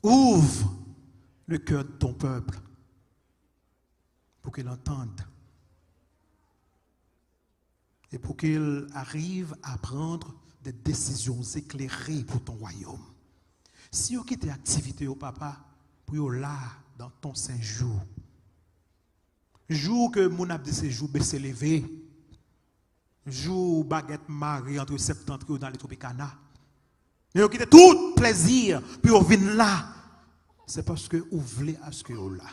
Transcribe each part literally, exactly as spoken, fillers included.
Ouvre le cœur de ton peuple pour qu'il entende et pour qu'il arrive à prendre des décisions éclairées pour ton royaume. Si yo kite aktivite yo, papa, pou yo la dans ton saint jour. Jou ke moun ap di se jou bese leve, jou bagèt mare antre Septentrional e Tropicana. Men yo kite tout plezi pou yo vin la. Se paske ou vle aske yo la.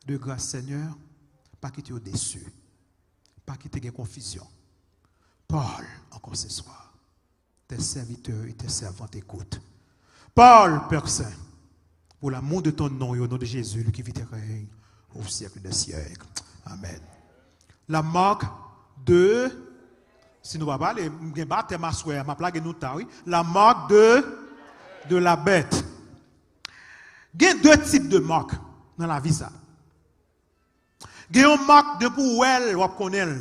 De gras, Senyè, pa kite yo desi. Pa kite gen konfizyon. Parle encore ce soir. Tes serviteurs et tes servantes écoutent. Parle, Père Saint, pour l'amour de ton nom et au nom de Jésus, lui qui vit et règne au siècle des siècles. Amen. La marque de, si nou pa pale, m gen batèm aswè a, m ap lage nou ta, wi. La marque de, de la bête. Gen de tip de mak nan lavi sa. Gen yon mak, depi w wè l, w ap konnen l.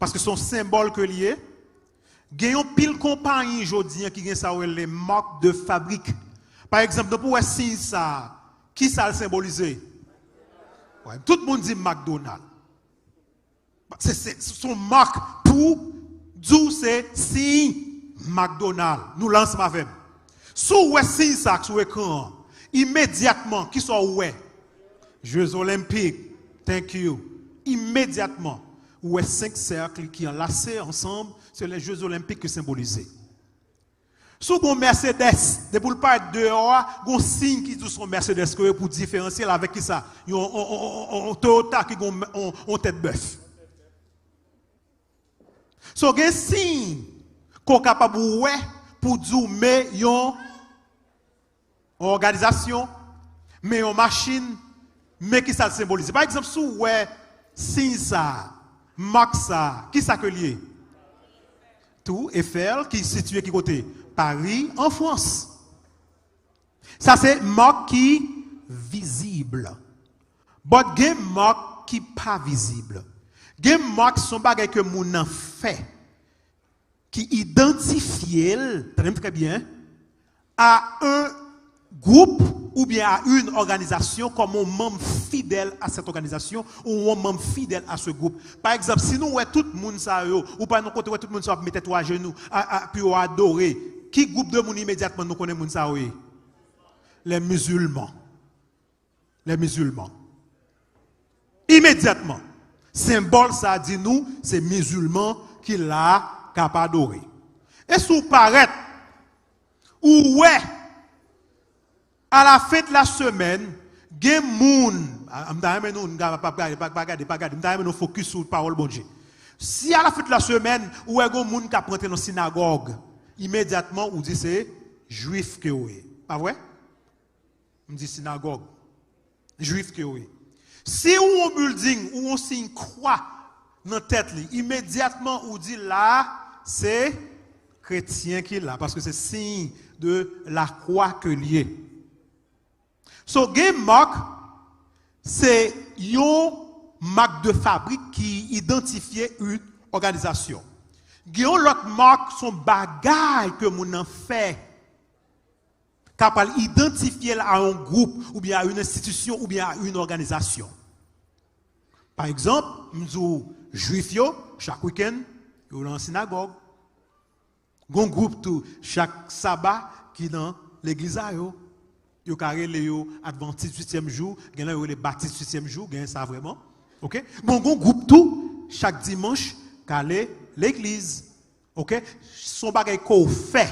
Paske se yon senbòl ke l ye. Gen yon pil konpayi jodi an ki gen sa yo rele marque de fabrique. Pa egzanp, depi w wè siy sa a, ki sa l senbolize? Wè, tout moun di McDonald. Se, se, se yon mak pou di w se siy McDonald. Nou la ansanm avè m. Si w wè siy sa a sou ekran an, imedyatman, kisa w wè? Jeux Olympiques. Thank you. Imedyatman, ou wè senk sèk ki anlase ansanm, se les Jeux Olympiques ki senbolize. Si w gen yon Mercedes, depi l parèt deyò a, gen yon siy ki di w se yon Mercedes ke w ye pou diferansye l avèk kisa? Yon, yon, yon, yon, yon Toyota ki gen yon, yon, yon tèt bèf. So, gen siy ke w kapab wè pou di w men yon yon òganizasyon, men yon machin, men kisa l senbolize. Pa egzanp, si w wè siy sa a, mak sa a, kisa ke l ye? Tour Eiffel, ki sitiye ki kote? Paris, an Frans. Sa se mak ki vizib. But gen mak ki pa vizib. Gen mak se yon bagay ke moun nan fè ki idantifye l, tande m trè byen, a yon gwoup oubyen a yon òganizasyon kòm yon manm fidèl a sèt òganizasyon ou yon manm fidèl a se gwoup. Pa egzanp, si nou wè tout moun sa yo, ou pa nan kote wè tout moun sa yo ap met tèt yo ajenou, a, a, pou yo adore, ki gwoup de moun imedyatman nou konnen moun sa yo ye? Les musulmans. Les musulmans. Imedyatman, senbòl sa a di nou se mizilman ki la a k ap adore. E si w parèt, ou wè, à la fin de la semaine, gen moun, a, m ta renmen nou, n ka pa, pa gade, pa, pa gade, pa gade, m ta renmen nou fokis sou pawòl Bondye. Si à la fin de la semaine, ou wè gen moun k ap rantre nan sinagòg, imedyatman ou di se jwif ke w ye. Pa vre? M di sinagòg. Jwif ke w ye. Si ou yon building, ou yon siy kwa nan tèt li, imedyatman ou di la, se kretyen ki la, paske se siy de lakwa ke l ye. So, gen mak, se yon mak de fabrik ki idantifye yon òganizasyon. Gen yon lòt mak, se yon bagay ke moun nan fè. Ka pral idantifye l a yon gwoup, oubyen a yon enstitisyon, oubyen a yon òganizasyon. Pa egzanp, m di w, jwif yo, chak wikenn, yo nan sinagòg. Gon gwoup tou, chak saba, ki nan legliz a yo. Yo ka rele yo advantis uityèm jou, gen nan yo rele batis uityèm jou, gen sa vrèman. Oke? Bon, gon gwoup tou, chak dimanch, k ale legliz. Oke? Se yon bagay ke w fè.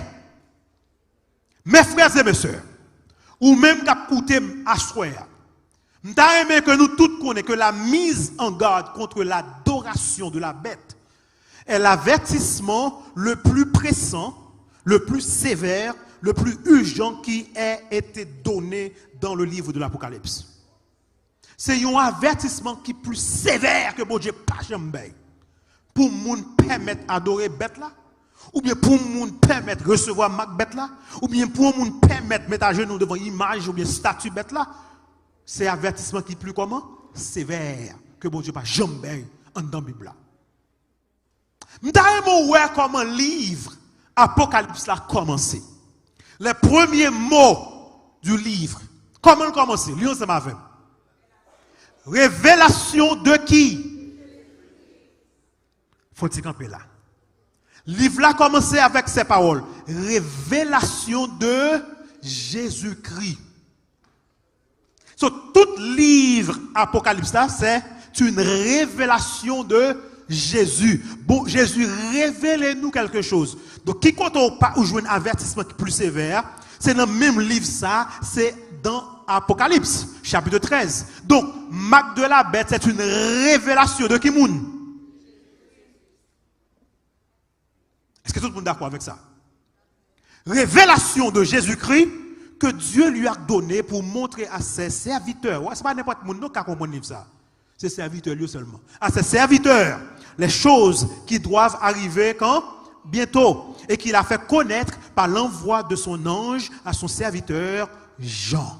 Mes frères et mes sœurs, ou menm k ap koute m aswè a, m ta renmen ke nou tout konnen ke la mise en garde contre l'adoration de la bête est l'avertissement le plus pressant, le plus sévère, le plus urgent qui ait été donné dans le livre de l'Apocalypse. Se yon avètisman ki pli sevè ke Bondye pa janm bay. Pou moun pèmèt adore bèt la, oubyen pou moun pèmèt resevwa mak bèt la, oubyen pou yon moun pèmèt met ajenou devan imaj oubyen stati bèt la, se avètisman ki pli kòman? Sevè ke Bondye pa janm bay anndan Bib la. M ta renmen w wè kòman liv Apokalips la kòmanse. Les premiers mots du livre. Kòman l kòmanse? Li ansanm avè m. Révélation de qui? Fò n ti kanpe la. Liv la kòmanse avèk se pawòl, Révélation de Jésus-Christ. So, tout liv Apokalips la, c'est une révélation de Jésus. Bon, Jezi revele nou quelque chose. Donk, ki kote ou pa ou jwenn avètisman ki pli sevè a? Se nan menm liv sa, se dans Apocalypse, chapitre treize. Donk, mak de la bèt, c'est une révélation de ki moun? Èske tout moun dakò avèk sa? Révélation de Jésus-Christ que Dieu lui a donné pour montrer à ses serviteurs. Wè, se pa nenpòt moun non ka konprann liv sa. Se sèvitè li yo sèlman. À ses serviteurs, les choses qui doivent arriver quand? Bientôt. Et qu'il a fait connaître par l'envoi de son ange à son serviteur Jean.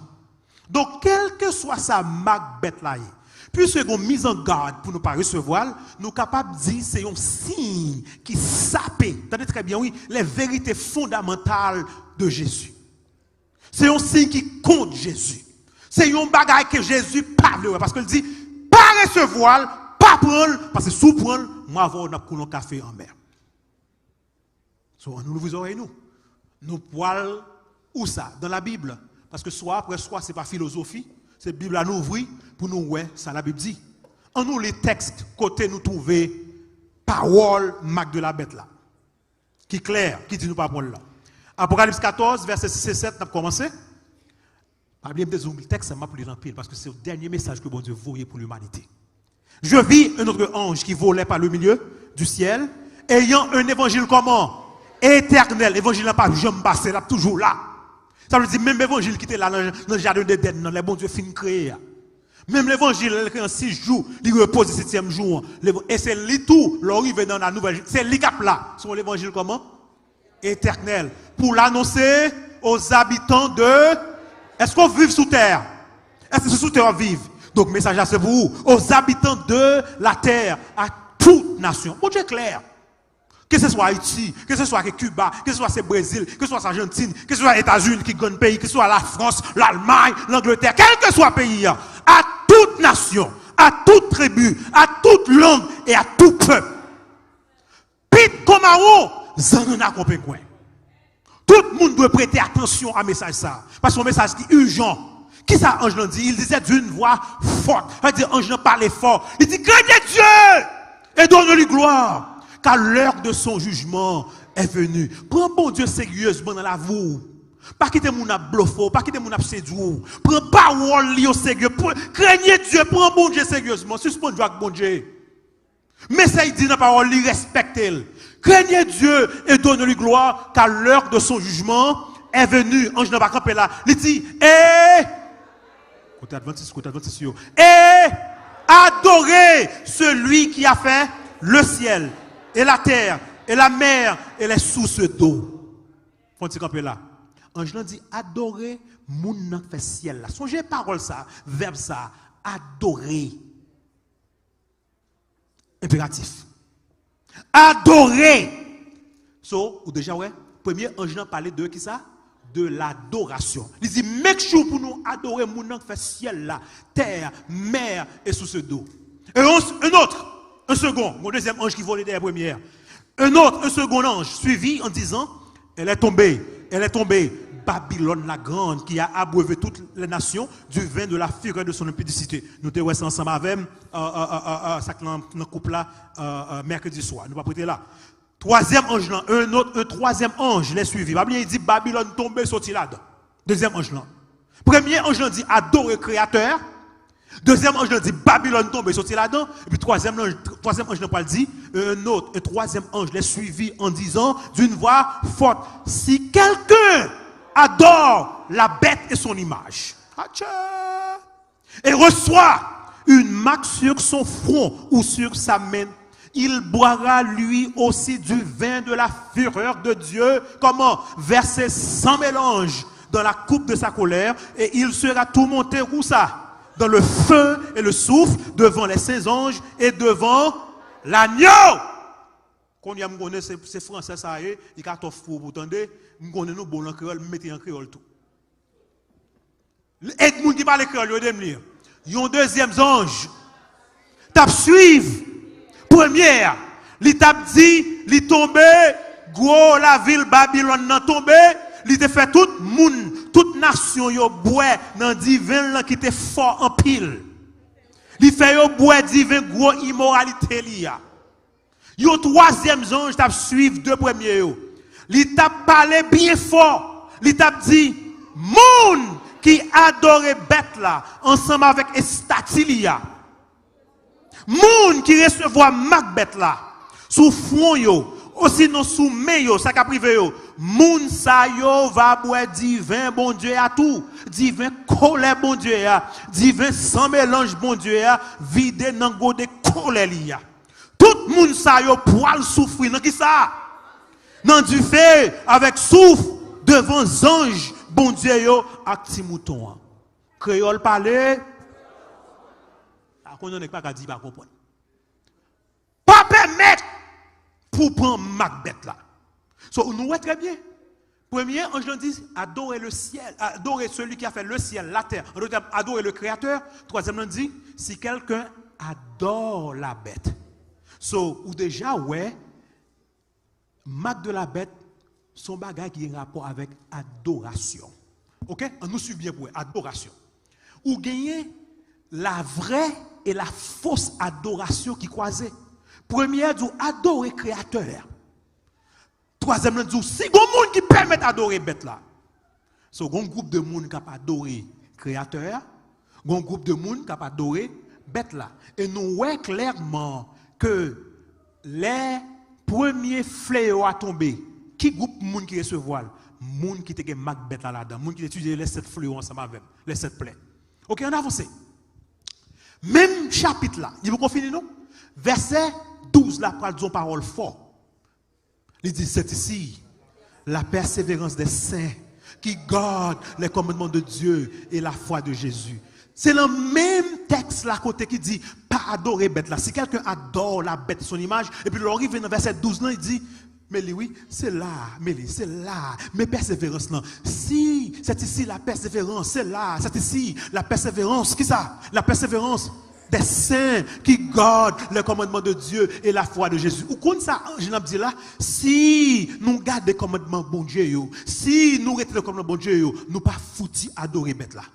Donk, kèlkeswa sa mak bèt la ye, piske gon mizangad pou nou pa resevwa l, nou kapab di se yon siy ki sape, tande trè byen wi, les vérités fondamentales de Jésus. Se yon siy ki kont Jezi. Se yon bagay ke Jezi pa vle wè, paske l di, pa resevwa l, pa pran l, paske si w pran l, mwen avè w n ap koule yon kafe anmè. So, ann nou louvri zòrèy nou. Nou pwal ou sa, dans la Bible. Paske swa apre swa, se pa filozofi, se Bib la nou ouvri pou nou wè sa Labib di. Ann nou li tèks kote nou twouve pawòl mak de la bèt la. Ki klè, ki di nou pa pran l la. Apokalips katòz, vèsè sis e sèt, n ap kòmanse. Pa bliye m te di w tèks sa m ap li l anpil, paske se dènye mesaj ke Bondye voye pou limanite. Je vis un autre ange qui volait par le milieu du ciel, ayant un évangile comment? Éternel. Evanjil la pa janm pase, l ap toujou la. Sa vle di menm evanjil ki te la nan, nan jaden Edenn nan, lè Bondye fin kreye a. Menm levanjil, lè l kreye an sis jou, li repoze setyèm jou an. Lev- E se li tou, lè w rive nan la nouvèl, se li k ap la. Se yon levanjil kòman? Éternel, pour l'annoncer aux habitants de... Èske w viv sou tè a? Èske se sou tè w ap viv? Donk, mesaj la se pou ou. Aux habitants de la terre, à toute nation. Bondye klè. Ke se swa Ayiti, ke se swa ke Kiba, ke se swa se Brezil, ke se swa se Ajantin, ke se swa Etazini ki grann peyi, ke se swa Lafrans, Lalmay, Langletè, kèlkeswa peyi a, à toute nation, à toute tribu, à toute langue et à tout peuple. Pit kon mawon, zannanna kon pengwen. Tout moun dwe prete atansyon a mesaj sa a, paske se yon mesaj ki ijan. Kisa anj lan di? Il disait d'une voix forte. Sa vle di anj lan pale fò. Li di, craignez Dieu et donnez-lui gloire, car l'heure de son jugement est venue. Pran Bondye seryezman nan lavi w. Pa kite moun ap blofe w, pa kite moun ap sedwi w. Pran pawòl li o serye. Pr- Craignez Dieu, pran Bondye seryezman. Sispann jwe ak Bondye. Men sa l di nan pawòl li, respekte l. Craignez Dieu et donnez-lui gloire, car l'heure de son jugement est venue. Anj lan pa kanpe la. Li di, et... Kote advantis, kote advantis yo? Et adorez celui qui a fait le ciel et la terre et la mer et les sources d'eau. Fò n ti kanpe la. Anj lan di, adore moun nan k fè syèl la. Sonje pawòl sa, vèb sa, adore. Enperatif. Adore. So, ou deja wè, premye anj lan pale de kisa? De ladorasyon. Li di, make sure pou nou adore moun nan k fè syèl la, tè, mè e source d'eau. Et un, un autre, un second, yon dezyèm anj ki vole dèyè premye a. Un autre, un second ange suivit en disant, elle est tombée, elle est tombée, Babylone la grande, qui a abreuvé toutes les nations du vin de la fureur de son impudicité. Nou te wè sa ansanm avè m, euh, euh, euh, euh, euh, sa k nan, nan koup la, euh, euh, mèkredi swa. Nou p ap rete la. Twazyèm anj lan, un autre, un troisième ange les suivit. Pa bliye, li di Babilòn tonbe, soti ladan. Dezyèm anj lan. Premye anj lan di adore Kreyatè a. Dezyèm anj lan di Babilòn tonbe, soti ladan. Epi twazyèm lan, twazyèm anj lan pral di, un autre, un troisième ange les suivit en disant d'une voix forte, si quelqu'un adore la bête et son image. Atchè! Et reçoit une marque sur son front ou sur sa main, il boira lui aussi du vin de la fureur de Dieu, comment? Versé sans mélange dans la coupe de sa colère, et il sera tourmenté où ça? Dans le feu et le soufre, devant les saints anges et devant l'agneau. Kounye a m konnen se, se fransè sa ye, li ka tòf pou ou pou tande, m konnen nou bon l an kreyòl, m mete l an kreyòl tou. Èd moun ki pale kreyòl yo, ede m li. Yon dezyèm zanj t ap swiv premye a. Li t ap di, li tonbe, gwo lavil Babilòn nan tonbe, li te fè tout moun, tout nasyon yo bwè nan diven l lan ki te fò anpil. Li fè yo bwè diven gwo imoralite li a. Yon twazyèm zanj t ap swiv de premye yo. Li t ap pale byen fò. Li t ap di, moun ki adore bèt la ansanm avèk estati li a, moun ki resevwa mak bèt la sou fwon yo, osinon sou men yo, sa k ap rive yo, moun sa yo va bwè diven Bondye a tou, diven kolè Bondye a, diven san melanj Bondye a, vide nan gode kolè li a. Tout moun sa yo pwal soufri nan kisa? Nan dife avèk souf devan zanj Bondye yo ak ti mouton an. Kreyòl pale. A konnen nèg pa ka di pa konprann. Pa pèmèt pou pran mak bèt la. So, nou wè trè byen. Premye anj lan di, adorez le ciel, adorez celui qui a fait le ciel, la terre. En d'autres termes, adorez le Créateur. Twazyèm lan di, si quelqu'un adore la bête. So, ou deja wè, mak de la bèt, se yon bagay ki gen rapò avèk adorasyon. Oke? An nou swiv byen pou wè, adorasyon. Ou genyen la vraie et la fausse adoration ki kwaze. Premye a di w adore Kreyatè a. Twazyèm lan di w, si gon moun ki pèmèt adore bèt la. So, gon gwoup de moun k ap adore Kreyatè a, gon gwoup de moun k ap adore bèt la. E nou wè klèman ke lè premye fleyo a tonbe, ki gwoup moun ki resevwa l? Moun ki te gen mak bèt la ladan, moun ki te etidye lè sèt fleyo ansanm avè m, lè sèt plè. Oke, ann avanse. Menm chapit la, li poko fini non. Vèsè douz la pral di yon pawòl fò. Li di, c'est ici la persévérance des saints qui gardent les commandements de Dieu et la foi de Jésus. Se nan menm tèks la kote ki di, pa adore bèt la. Si quelqu'un adore la bête et son image, epi lè w rive nan vèsè douz lan, li di, men li wi, se la, men li, se la, men pèseverans lan. Si, c'est ici la persévérance, se la, c'est ici la persévérance. Kisa? La persévérance des saints qui gardent les commandements de Dieu et la foi de Jésus. Ou konn sa anj lan ap di la? Si nou gade kòmandman Bondye yo, si nou rete nan kòmandman Bondye yo, nou pa fouti adore bèt la.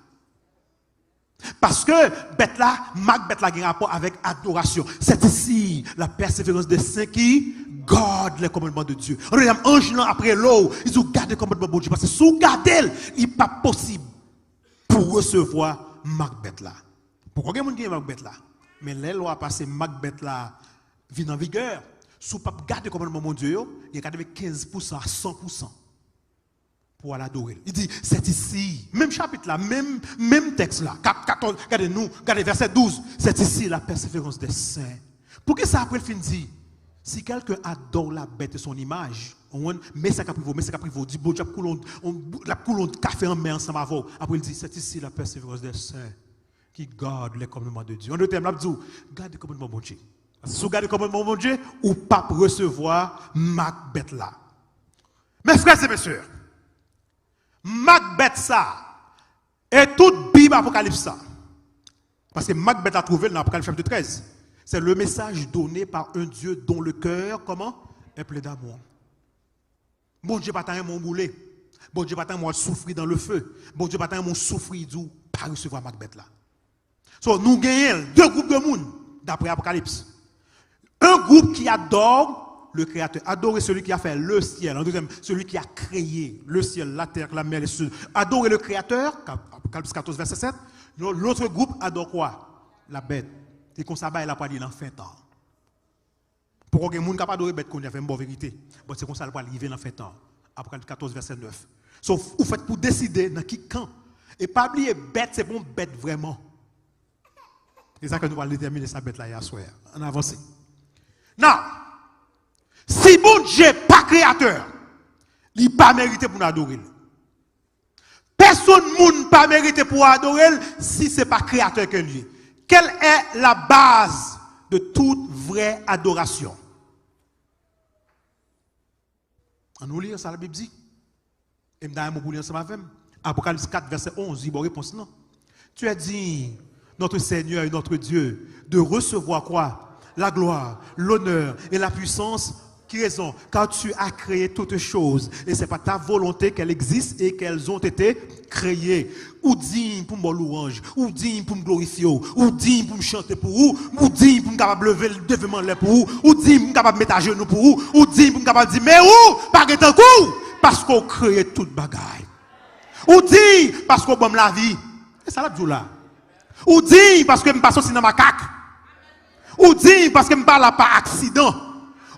Paske bèt la, mak bèt la gen rapò avèk adorasyon. C'est ici la persévérance des saints qui gardent les commandements de Dieu. An dènye, anj lan ap rele w, li di w gade kòmandman Bondye. Paske si w gade l, li pa posib pou w resevwa mak bèt la. Poko gen moun ki gen mak bèt la. Men lè lwa pase, mak bèt la vin an vigè. Si w p ap gade kòmandman Bondye yo, gen katrevenkenz pousan a san pousan pou w al adore l. Li di, c'est ici, menm chapit la, menm, menm tèks la, kat, katòz, gade nou, gade vèsè douz, c'est ici la persévérance des saints. Poukisa apre l fin di, si quelqu'un adore la bête et son image, ou konprann, men sa k ap rive w, men sa k ap rive w, di Bondye ap koule yon, yon, l ap koule yon kafe anmè ansanm avè w. Apre l di, c'est ici la persévérance des saints qui gardent les commandements de Dieu. An dòt tèm, l ap di w, gade kòmandman Bondye. Paske si w gade kòmandman Bondye, ou p ap resevwa mak bèt la. Mes frères et mes sœurs, mak bèt sa, e tout Bib Apokalips sa, paske mak bèt la twouve l nan Apokalips chapit trèz, c'est le message donné par un Dieu dont le cœur, comment? Est plein d'amour. Bondye pa ta renmen w boule. Bondye pa ta renmen w al soufri dans le feu. Bondye pa ta renmen w soufri, li di w pa resevwa mak bèt la. So, nou genyen de gwoup de moun, daprè Apokalips. Un groupe qui adore le Créateur, adorer celui qui a fait le ciel. En deuxième, celui qui a créé le ciel, la terre, la mer, les cieux. Adorer le Créateur, Apokalips katòz, vèsè sèt. L'autre groupe adore quoi? La bête. Se konsa bagay la pral ye nan fen tan. Poko gen moun k ap adore bèt kounye a, fè m ba w verite. Bon, se konsa l pral rive nan fen tan. Apokalips katòz, vèsè nèf. So, ou fèt pou deside nan ki kan. E pa bliye, bèt, se pa yon bèt vrèman. E sa ke nou pral detèmine sa bèt la ye aswè a. Ann avanse. Now, si Bondye pa kreyatè, li pa merite pou n adore l. Pèsonn moun pa merite pou adore l si se pa kreyatè ke l ye. Quelle est la base de toute vraie adoration? Ann nou li sa Labib di. E m ta renmen pou li ansanm avè m. Apocalypse quatre, verset onze, li ba w repons lan. Tu es digne, notre Seigneur et notre Dieu, de recevoir quoi? La gloire, l'honneur et la puissance. Ki rezon? Car tu as créé toutes choses, et c'est par ta volonté qu'elles existent et qu'elles ont été créées. Ou diy pou m ba w lwanj, ou diy pou m glorifye w, ou diy pou m chante pou ou, ou diy pou m kapab leve, leve m anlè pou ou, ou diy pou m kapab met ajenou pou ou, ou diy pou m kapab di, men ou, pa gen tankou w, paske w kreye tout bagay. Ou diy paske w ban m lavi. E sa l ap di w la. Ou diy paske m pa soti nan makak. Ou diy paske m pa la pa aksidan.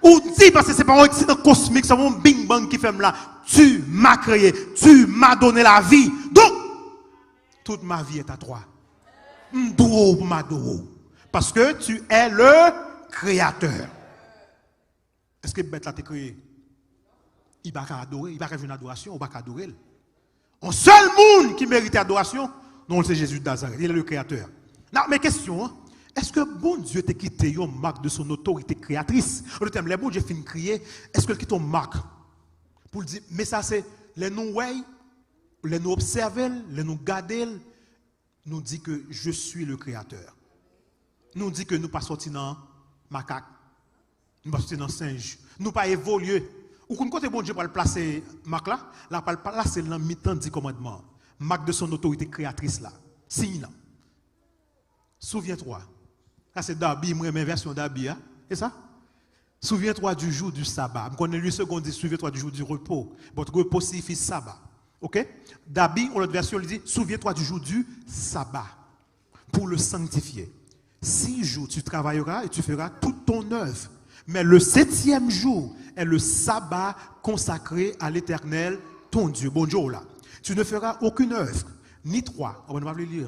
Ou diy paske se pa yon aksidan kosmik, se pa yon bing bang ki fè m la. Tu m'as créé, tu m'as donné la vie. Donc, toute ma vie est à toi. M dwe w pou m adore w. Paske tu es le créateur. Èske bèt la te kreye? Li pa ka adore, li pa ka jwenn adorasyon, ou pa ka adore l. Yon sèl moun ki merite adorasyon, non l se Jezi de Nazarèt. Il est le créateur. Nan, men kesyon an, èske Bondye te kite yon mak de son otorite kreyatris? An dòt tèm, lè Bondye fin kreye, èske l kite yon mak pou l di, men sa se, lè nou wè l, lè nou obsève l, lè nou gade l, nou di ke je suis le créateur. Nou di ke nou pa sòti nan makak. Nou pa sòti nan senj. Nou pa evolye. Ou konn kote Bondye pral plase mak la? L ap pral plase l nan mitan Di Kòmandman an. Mak de son otorite kreyatris la. Siy lan. Souviens-toi. Sa se Darby, mwen renmen vèsyon Darby a. E sa? Souviens-toi du jour du sabbat. M konnen Louis Segond di, souviens-toi du jour du repos. But repos siyifi saba. Ok? Darby, yon lòt vèsyon, li di, souviens-toi du jour du sabbat pour le sanctifier. Six jours tu travailleras et tu feras toute ton œuvre. Mais le septième jour est le sabbat consacré à l'Éternel, ton Dieu. Bondye w la. Tu ne feras aucune œuvre, ni toi, an nou pa vle li,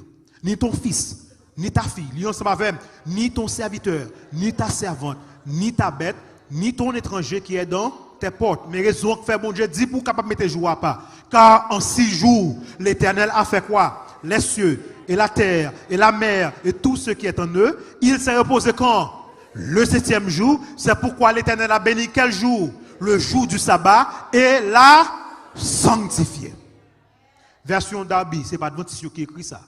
ni ton fils, ni ta fille, li ansanm avè m, ni ton serviteur, ni ta servante, ni ta bête, ni ton étranger qui est dans tes portes. Men rezon k fè Bondye di pou w kapab mete jou apa. Car en six jours, l'Éternel a fait quoi? Les cieux et la terre et la mer et tout ce qui est en eux. Il s'est reposé quand? Le septième jour. C'est pourquoi l'Éternel a béni quel jour? Le jour du sabbat et l'a sanctifié. Vèsyon Darby, se pa advantis yo ki ekri sa.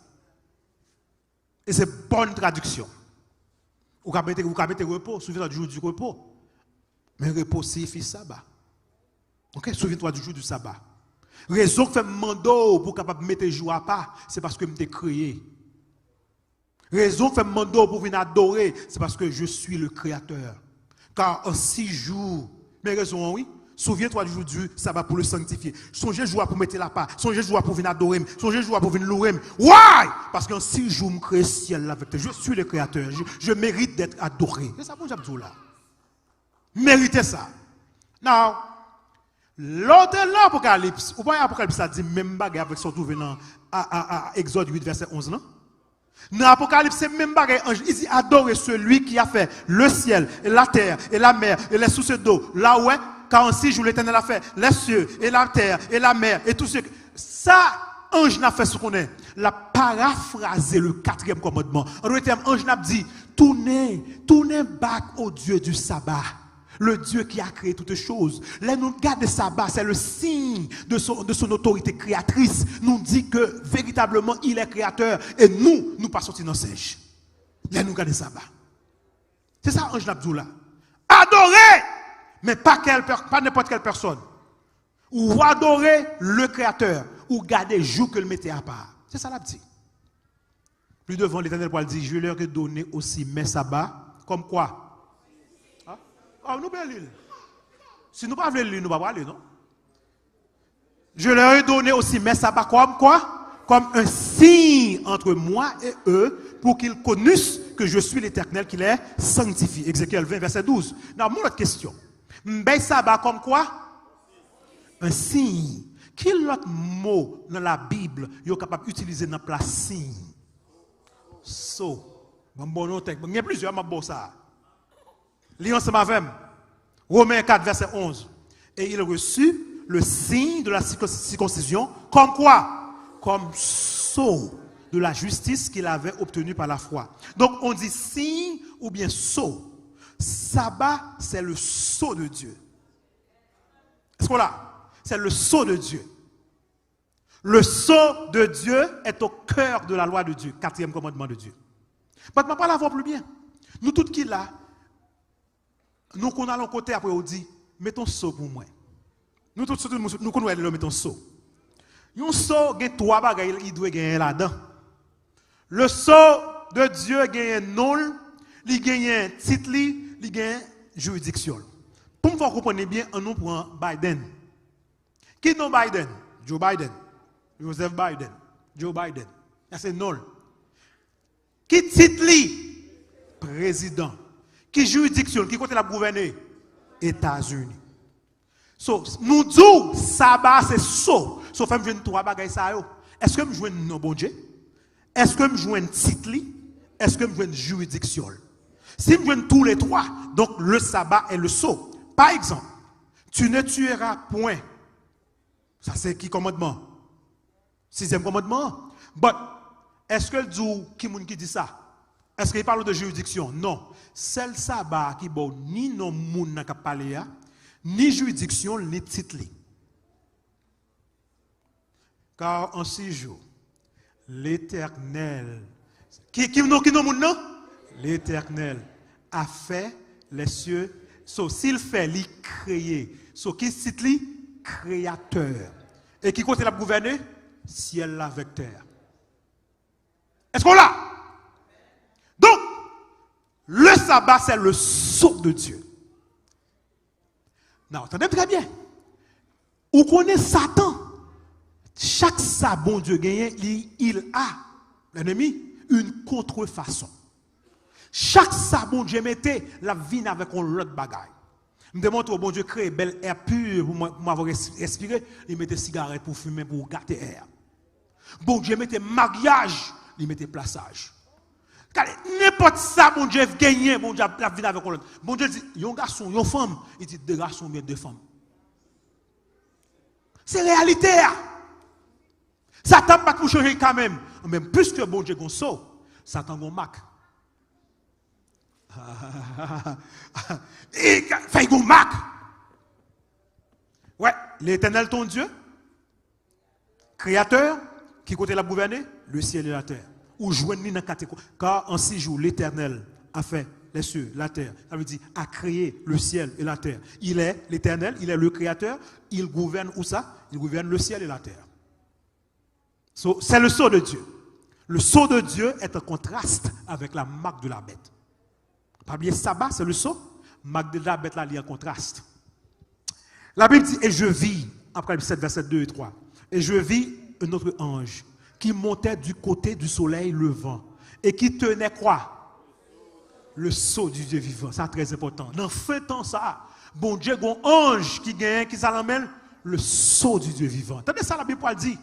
E se bòn tradiksyon. Ou ka mete, ou ka mete repo, souviens-toi du jour du repos. Men repo siyifi saba. Ok? Souviens-toi du jour du sabbat. Rezon k fè m mande w pou w kapab mete jou apa, se paske m te kreye. Rezon k fè m mande w pou w vin adore, se paske je suis le créateur. Car en six jours, men rezon an wi, souviens-toi du jour du sabbat pour le sanctifier. Sonje jou a pou mete l apa, sonje jou a pou vin adore m, sonje jou a pou vin louwe m. Why? Paske an sis jou m kreye syèl la avèk tè. Je suis le créateur, je, je mérite d'être adoré. Se sa Bondye ap di w la. M merite sa. Now, lè w te nan Apokalips, ou pa wè Apokalips la di menm bagay avèk sa w twouve nan a, a, a, Egzòd uit, vèsè onz lan? Nan Apokalips, se menm bagay anj, li di, adorez celui qui a fait le ciel, et la terre, et la mer, et les sources d'eau. La ou wè, car en six jours l'Éternel a fait les cieux, et la terre, et la mer, et tout ce que. Sa anj nan fè sou konnen, l ap parafraze le quatrième commandement. An dòt tèm, anj nan ap di, tounen, tounen back au Dieu du sabbat. Le Dieu qui a créé toutes choses. Lè nou gade saba, c'est le signe de son, de son autorité créatrice. Nou di ke veritableman, il est créateur. E nou, nou pa sòti nan senj. Lè nou gade saba. Se sa anj la ap di w la. Adore! Men pa kèl pè-, pa nenpòt kèl pèsòn. Ou adore le Créateur. Ou gade jou ke l mete apa. Se sa l ap di. Plus devant, l'Éternel pral di, je leur ai donné aussi mes sabbats, comme quoi? Hein? Ah, nou byen li l. Si nou pa vle li, nou pa prale, non? Je leur ai donné aussi mes sabbats, comme quoi? Comme un signe entre moi et eux, pour qu'ils connaissent que je suis l'Éternel qui les sanctifie. Ézéchiel vingt, verset douze. Nan, yon lòt kesyon. M bay saba kòm kwa? Un signe. Ki lòt mo nan Labib yo kapab itilize nan plas siy? So. Ban m ba w yon tèks. Gen plizyè, m ap ba w sa. Li ansanm avè m. Romen kat, vèsè onz. Et il reçut le signe de la circo-, circoncision, comme quoi? Comme sceau de la justice qu'il avait obtenue par la foi. Donc, on dit signe ou bien sceau. Saba, c'est le sceau de Dieu. Èske w la? C'est le sceau de Dieu. Le sceau de Dieu est au cœur de la loi de Dieu, quatrième commandement de Dieu. But m ap pale avè w pli byen. Nou tout ki la, nou konn al yon kote apre ou di, mete yon sceau pou mwen. Nou tout, sitou nou, nou konn wè lè yo mete yon sceau. Yon sceau gen twa bagay li dwe genyen ladan. Le sceau de Dieu genyen non l, li genyen tit li, li genyen jiridiksyon l. Pou m fè w konprann li byen, ann nou pran Biden. Ki non Biden? Joe Biden. Joseph Biden. Joe Biden. Sa se non l. Ki tit li? Prezidan. Ki jiridiksyon l? Ki kote l ap gouvène? Etazini. So, nou di w, Saba se sceau. So, fè m jwenn twa bagay sa yo. Èske m jwenn non Bondye? Èske m jwenn tit li? Èske m jwenn jiridiksyon l? Si m jwenn tou le twa, donk le Saba est le sceau. Pa egzanp, tu ne tueras point. Sa se ki kòmandman? Sizyèm kòmandman an. But, èske l di w ki moun ki di sa? Èske li pale w de jiridiksyon? Non. Sèl Saba a ki ba w ni non moun nan k ap pale a, ni jiridiksyon l, ni tit li. Car en six jours, l'Éternel. Ki, ki non, ki non moun nan? L'Éternel a fait les cieux. So, si l fè, li kreye. So, ki tit li? Kreyatè. E ki kote l ap gouvène? Syèl la avèk tè a. Èske w la? Donk, le Saba, c'est le sceau de Dieu. Now, tande m trè byen. Ou konnen Satan, chak sa Bondye genyen, li, il a, lènmi, une contrefaçon. Chak sa Bondye mete, l ap vin avèk yon lòt bagay. M te montre w, Bondye kreye bèl air pur pou mwen, pou mwen res-, respire, li mete sigarèt pou fimen, pou gate air. Bondye mete maryaj, li mete plasaj. Gade, nenpòt sa Bondye genyen, Bondye ap, ap vin avèk yon lòt. Bondye di, yon gason, yon fanm, li di, de gason oubyen de fanm. Se reyalite a. Satan ap bat pou chanje kanmenm. Men, piske Bondye gon sceau, Satan gon mak. E ka-, fè gon mak. Ouais, l'Éternel ton Dieu, Créateur, ki kote l ap gouvène? Le ciel et la terre. Ou jwenn li nan kategori. Car en six jours, l'Éternel a fait les cieux, la terre. Sa vle di, a créé le ciel et la terre. Il est l'Éternel, il est le Créateur, il gouverne où ça? Il gouverne le ciel et la terre. So, c'est le sceau de Dieu. Le sceau de Dieu est en contraste avec la marque de la bête. Pa bliye Saba, se le sceau. Marque de la bête la, li an kontras. La Bible dit, et je vis, Apocalypse sept, versets deux et trois, et je vis un autre ange qui montait du côté du soleil levant et qui tenait quoi? Le sceau du Dieu vivant. Sa trè enpòtan. Nan fen tan sa, Bondye gon anj ki genyen, ki sa nan men l? Le sceau du Dieu vivant. Tande sa Labib pral di.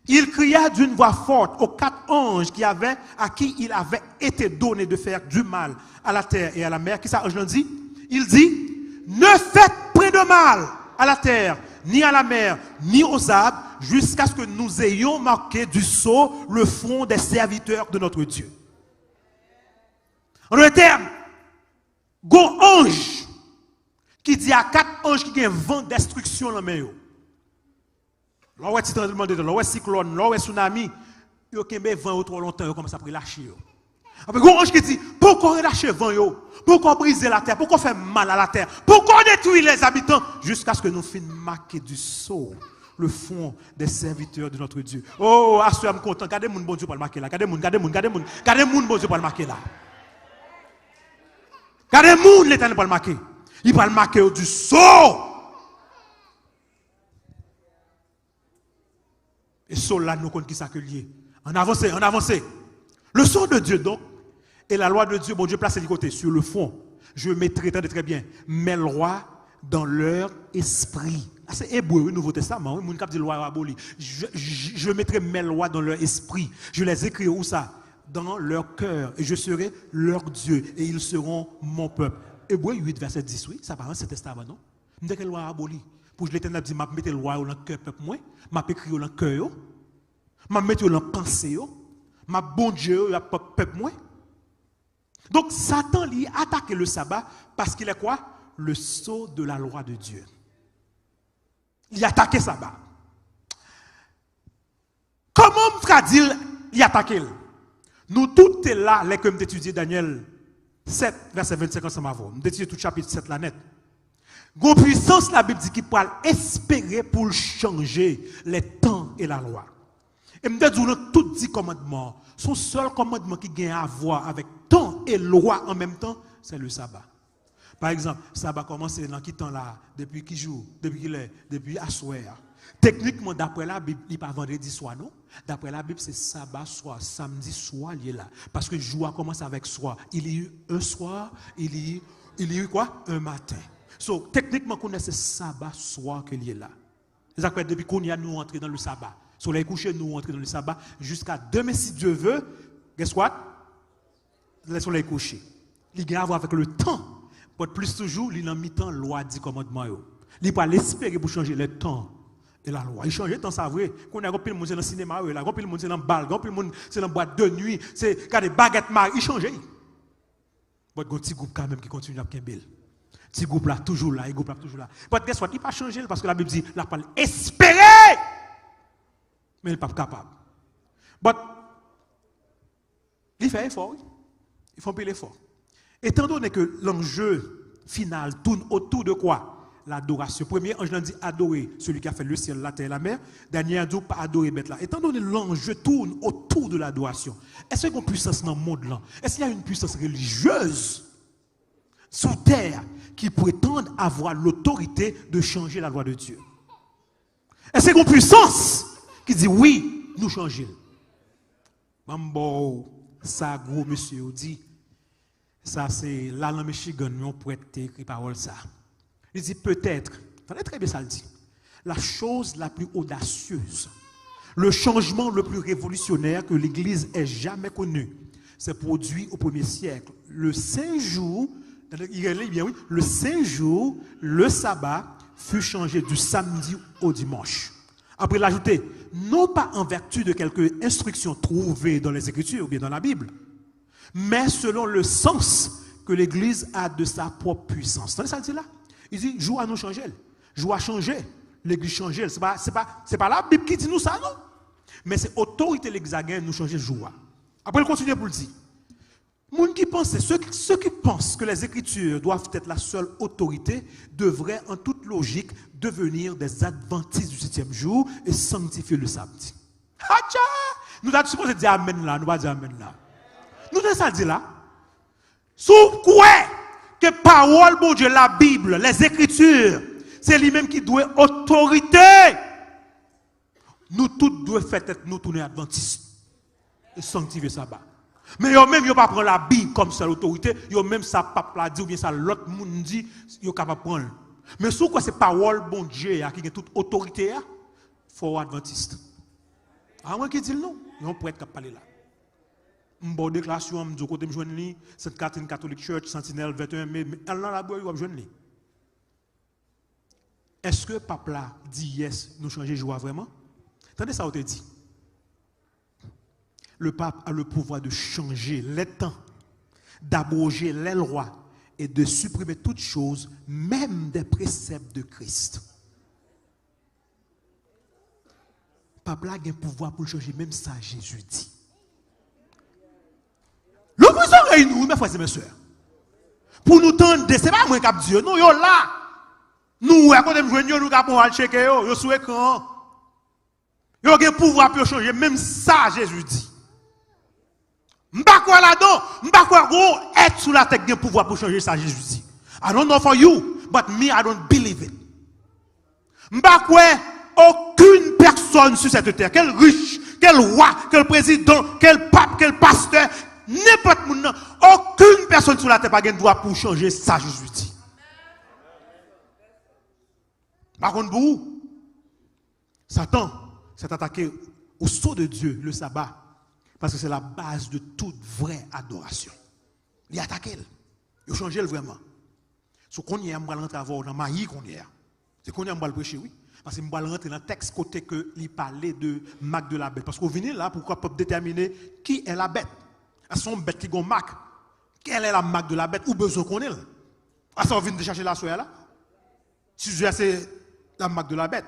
Il cria d'une voix forte aux quatre anges qui avaient, à qui il avait été donné de faire du mal à la terre et à la mer. Ki sa anj lan di? Il dit, ne faites point de mal à la terre, ni à la mer, ni aux arbres, jusqu'à ce que nous ayons marqué du sceau le front des serviteurs de notre Dieu. An dòt tèm, gon anj ki di a kat anj ki gen van destriksyon nan men yo. Lè w wè ti tranblemanntè, lè w wè siklòn, lè w wè sounami, yo kenbe van yo twò lontan, yo kòmanse ap relache yo. Apre, gon anj ki di, poko relache van yo, poko brize latè, poko fè mal a latè, poko detwi lèzabitan, jiskaske nou fin make du sceau le front des serviteurs de notre Dieu. Oh, aswè a m kontan. Gade moun Bondye pral make la. Gade moun, gade moun, gade moun, gade moun, gade moun Bondye pral make la. Gade moun Letènèl pral make. Li pral make yo du sceau. E sceau la, nou konn kisa ke l ye. Ann avanse, ann avanse. Le sceau de Dieu, donc, et la loi de Dieu, Bondye plase li kote? Sur le front. Je mettrai, tande trè byen, mes lois dans leur esprit. Sa se Ebre, wi, Nouvo Testaman, wi, moun k ap di lwa yo aboli. Je, je, je mettrai mes lois dans leur esprit. Je les écrirai où ça? Dans leur cœur. Et je serai leur Dieu, et ils seront mon peuple. Ebre uit, vèsè dis, wi, sa pa Ansyen Testaman, non. M te gen lwa aboli. Pou Letènèl ap di, m ap mete lwa yo nan kè pèp mwen, m ap ekri yo nan kè yo, m ap mete yo nan panse yo, m ap Bondye yo, y ap pèp mwen. Donk, Satan, li atake le Saba paske il est quoi? Le sceau de la loi de Dieu. Li atake Saba. Kòman m ka di l li atake l? Nou tout te la lè ke m te etidye Danyèl sèt, vèsè vennsenk ansanm avè w. M te etidye tout chapit sèt la nèt. Gon pwisans Labib di ki pral espere pou l chanje les temps et la loi. E m te di w nan tout di kòmandman, se yon sèl kòmandman ki gen avwa avèk tan e lwa an menm tan, se le saba. Pa egzanp, saba kòmanse nan ki tan la? Depi ki jou? Depi ki lè? Depi aswè a. Teknikman, daprè Labib, li pa vandredi swa, non. Daprè Labib, se saba swa, samdi swa li ye la. Paske jou a kòmanse avèk swa. Il y eut un soir, il y, il y eut quoi? Un matin. So, teknikman, kounye a se saba swa ke li ye la. Se sa k fè depi kounye a nou antre nan le saba. Solèy kouche, nou antre nan le saba. Jiska demen, si Dye ve, guess what? Lè solèy kouche. Li gen avwa avèk le tan. But plis toujou, li nan mitan lwa di kòmandman yo. Li pral espere pou chanje le temps et la loi. Li chanje tan sa vre. Kounye a, gen anpil moun se nan sinema yo ye la. Gen anpil moun se nan bal. Gen anpil moun se nan bwat de nwi. Se gade bagèt mari. Li chanje. But gen ti gwoup kanmenm ki kontinye ap kenbe l. Ti gwoup la toujou la, e gwoup la toujou la. But guess what? Li pa chanje l paske Labib di l ap pral espere. Men li p ap kapab. But li fè efò, wi. Li fè anpil efò. Étant donné que l'enjeu final tourne autour de quoi? L'adoration. Premye anj lan di, adore celui qui a fait le ciel, la terre et la mer. Dènye a di w pa adore bèt la. Étant donné l'enjeu tourne autour de l'adoration, èske gon pwisans nan mond lan? Est-ce qu'il y a une puissance religieuse sur terre qui prétend avoir l'autorité de changer la loi de Dieu? Èske gon pwisans ki di wi, nou chanje l? Ban m ba w sa gwo mesye yo di. Sa se la nan Michigan, yon prèt te ekri pawòl sa. Li di, peut-être, tande trè byen sa l di, la chose la plus audacieuse, le changement le plus révolutionnaire que l'Église ait jamais connu s'est produit au premier siècle. Le saint jour, tande, li rele byen, wi, le saint jour, le sabbat, fut changé du samedi au dimanche. Après, il a ajouté, non pas en vertu de quelque instruction trouvée dans les Écritures ou bien dans la Bible, mais selon le sens que l'Église a de sa propre puissance. Tande sa l di la? Li di, jou a nou chanje l. Jou a chanje. Legliz chanje l. Se pa, se pa, se pa Labib ki di nou sa, non. Men se otorite legliz la genyen, nou chanje jou a. Apre, l kontinye pou l di, moun ki panse, ceux, ceux qui pensent que les Écritures doivent être la seule autorité devraient en toute logique devenir des adventistes du septième jour et sanctifier le samedi. Atcha! Nou ta sipoze di amèn la, nou pa di amèn la. Nou tande sa l di la? Si w kwè ke pawòl Bondye, Labib, les Écritures, se li menm ki dwe otorite, nou tout dwe fè tèt nou tounen advantis e sanktifye saba. Men yo menm, yo pa pran Labib kòm sèl otorite, yo menm sa pap la di oubyen sa lòt moun di, yo kapab pran l. Men si w kwè se pawòl Bondye a ki gen tout otorite a, fò w advantis. A mwen ki di l non, yon prèt k ap pale la. M ba w deklarasyon an, m di w kote m jwenn li, Sainte Catherine Catholic Church, Sentinelle, venteyen me, al nan labrèri, w ap jwenn li. Èske pap la di yes, nou chanje jou a vrèman? Tande sa w te di. Le pape a le pouvoir de changer les temps, d'abroger les lois et de supprimer toutes choses, même des préceptes de Christ. Pap la gen pouvwa pou l chanje menm sa Jezi di. Louvri zòrèy nou, wi, mè frè e mè sè. Pou nou tande, se pa mwen k ap di yo, non, yo la. Nou wè kote m jwenn yo, nou ka pran al tcheke yo, yo sou ekran an. Yo gen pouvwa pou yo chanje menm sa Jezi di. M pa kwè ladan, m pa kwè gon èt sou latè ki gen pouvwa pou chanje sa Jezi di. I don't know for you, but me, I don't believe it. M pa kwè okenn pèsòn sou sèt tè, ke l rich, ke l wa, ke l prezidan, ke l pap, ke l pastè, nenpòt moun nan, okenn pèsòn sou latè pa gen dwa pou chanje sa Jezi di. M pa konn pou ou. Satan s'est attaqué au sceau de Dieu, le sabbat, parce que c'est la base de toute vraie adoration. Li atake l. Yo chanje l vrèman. So, kounye a, m pral rantre avè w nan mayi kounye a. Se kounye a m pral preche, wi. Paske m pral rantre nan tèks kote ke li pale de mark de la bèt. Paske w vini la pou w kapab detèmine ki è la bèt. Èske se yon bèt ki gen yon mak? Kèl è la mak de la bèt? Ou bezwen konnen l. Asa w vin te chache l aswè a la? Sijè a se la mark de la bèt.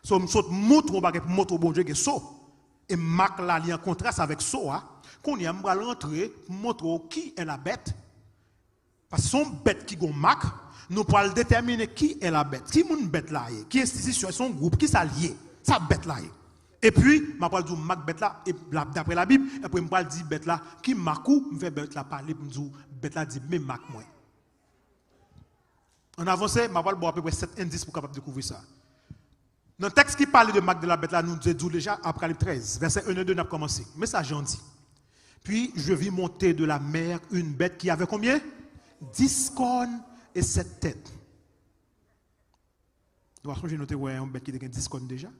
So, m sot montre w yon bagay pou montre w Bondye gen so. E mak la, li an kontras avèk so a. Kounye a, m pral rantre pou m montre w ki est la bête. Paske se yon bèt ki gon mak, nou pral detèmine ki est la bête. Ki moun bèt la ye? Ki enstitisyon? Se yon gwoup? Ki sa l ye? Sa bèt la ye? Epi, m ap pral di w mak bèt la, e la, daprè Labib, epi m pral di bèt la, ki mak ou, m fè bèt la pale pou m di w, bèt la di, men mak mwen. Ann avanse, m ap pral ba w apeprè sèt endis pou w kapab dekouvri sa. Nan tèks ki pale de mak de la bèt la, nou te di w deja, Apokalip trèz, vèsè en e de, n ap kòmanse. Men sa Jan di. Puis je vis monter de la mer une bête qui avait combien? Dix cornes et sept têtes. Nou pa sonje nou te wè yon bèt ki te gen dis kòn deja?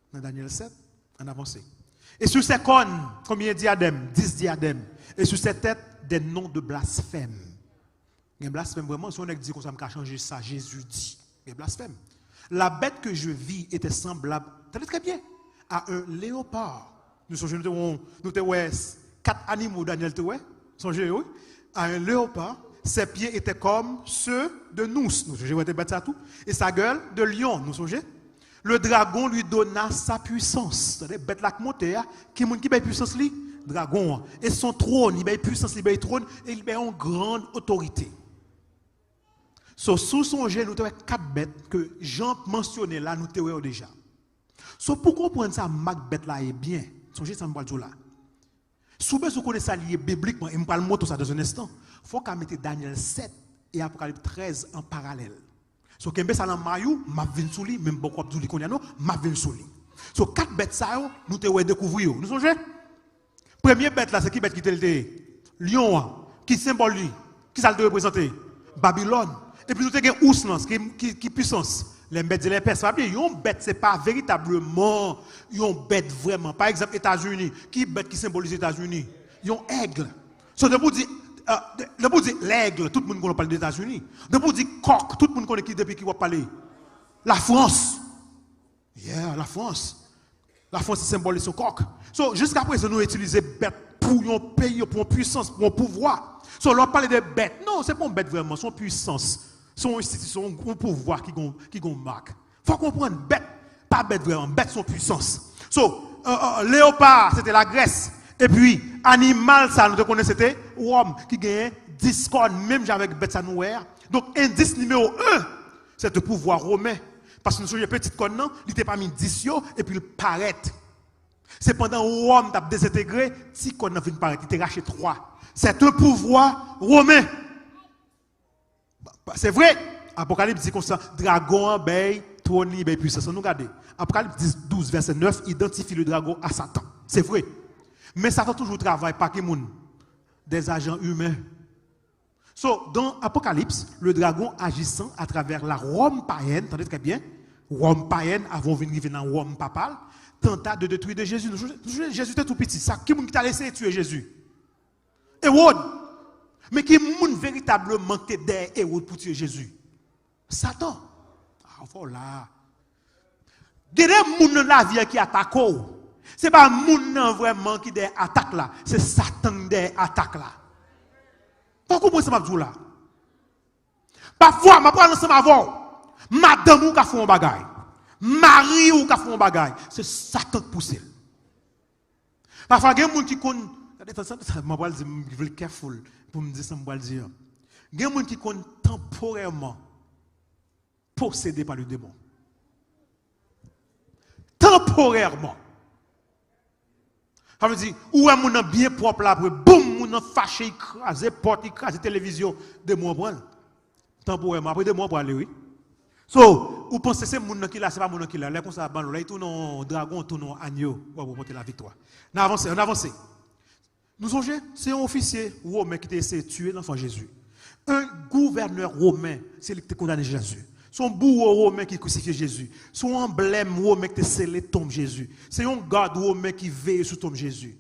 Nan Danyèl sèt, ann avanse. Et sur ses cornes, combien de diadèmes? Dix diadèmes. Et sur ses têtes, des noms de blasphème. Gen blasfèm vrèman, si yon nèg di konsa, m ka chanje sa Jezi di. Gen blasfèm. La bête que je vis était semblable, tande très bien, à un léopard. Nou sonje nou te wè, nou te wè s- kat animo Danyèl te wè. Sonje yo, wi. À un léopard, ses pieds étaient comme ceux de nous. Nou sonje wè te bèt sa tou. Et sa gueule de lion. Nou sonje? Le dragon lui donna sa puissance. Tande, bèt la k monte a, ki moun ki bay pwisans li? Dragon an. Et son trône, li bay pwisans, li bay twòn, e li bay yon gran otorite. So, si w sonje, nou te wè kat bèt ke Jan mansyone la, nou te wè yo deja. So, pou konprann sa mak bèt la ye byen, sonje sa m pral di w la. Si w bezwen konnen sa li ye biblikman, e m pral montre w sa dans un instant, fò w ka mete Danyèl sèt e Apokalip trèz an paralèl. So, kenbe sa nan may ou, m ap vin sou li, men m poko ap di w li kounye a non, m ap vin sou li. So, kat bèt sa yo, nou te wè dekouvri yo. Nou sonje? Premye bèt la, se ki bèt ki te l te ye? Lyon an. Ki senbòl li? Ki sa l te reprezante? Babilòn. Epi nou te gen ous lan, ki, ki, ki pwisans? Lè m bèt di lè pès, pa bliye, yon bèt se pa veritableman yon bèt vrèman. Pa egzanp, Etazini. Ki bèt ki senbolize Etazini? Yon èg. So, depi w di, euh, de- depi w di lèg, tout moun konnen w pale de Etazini. Depi w di kòk, tout moun konnen ki depi ki w ap pale. Lafrans. Yeah, Lafrans. Lafrans se senbòl li se yon kòk. So, jiska prezan, nou itilize bèt pou yon peyi, pou yon pwisans, pou yon pouvwa. So, lè w ap pale de bèt, non, se pa yon bèt vrèman, se yon pwisans. Se yon enstitisyon, yon, yon pouvwa ki gon, ki gon mak. Fò w konprann, bèt, pa bèt vrèman, bèt se yon pwisans. So, euh, euh, leopa, se te Lagrès. Epi, animal sa, nou te konnen se te Wòm, ki genyen dis kòn, menm jan avèk bèt sa nou wè a. Donk, endis nimewo en, se te pouvwa women. Paske nou sonje pitit kòn nan, li te pami dis yo, epi l parèt. Se pandan Wòm t ap dezentegre, ti kòn nan vin parèt, li te rache twa. Se te pouvwa women. Ba- ba- Se vre, Apokalips di konsa, dragon an bay twòn li, bay pwisans. Ann nou gade. Apokalips dis, douz, vèsè nèf, identifie le dragon à Satan. Se vre. Men Satan toujou travay pa ki moun? Des agents humains. So, dans Apocalypse, le dragon agissant à travers la Rome païenne, tande très bien, Wòm payèn, avan w vin rive nan Wòm papal, tenta de détruire de Jésus. Nou sonje, nou sonje Jezi te tou piti. Sa, ki moun ki t al eseye tiye Jezi? Ewòd. Men ki moun veritableman ki te dèyè Ewòd pou tiye Jezi? Satan. A, fò w la. Gen de moun nan lavi a ki atake w. Se pa moun nan vrèman ki dèyè atak la. Se Satan ki dèyè atak la. Fò w konprann sa m ap di w la. Pafwa, m ap pral ansanm avè w. Madanm ou ka fè yon bagay. Mari ou ka fè yon bagay. Se Satan k pouse l. Pafwa, gen moun ki konn, gade, sa, sa, sa, m ap pral di, m vle careful pou m di sa m pral di an. Gen moun ki konn tanporèman posede pa le demon. Tanporèman. Sa vle di, ou wè moun nan byen pwòp la, apre, boum, moun nan fache, li kraze pòt, li kraze televizyon, demon an pran l. Tanporèman, apre demon an prale, wi. So, ou panse se moun nan ki la, se pa moun nan ki la. Lè konsa, ban lè li tounen yon dragon, tounen yon anyo, w ap ranpòte laviktwa. N avanse, ann avanse. Nou sonje, se yon ofisye women ki te eseye tiye lanfan Jezi. Un gouvènè women, se li ki te kondane Jezi. Se yon bouwo women ki krisifye Jezi. Se yon anblèm women ki te sele tonm Jezi. Se yon gad women ki veye sou tonm Jezi.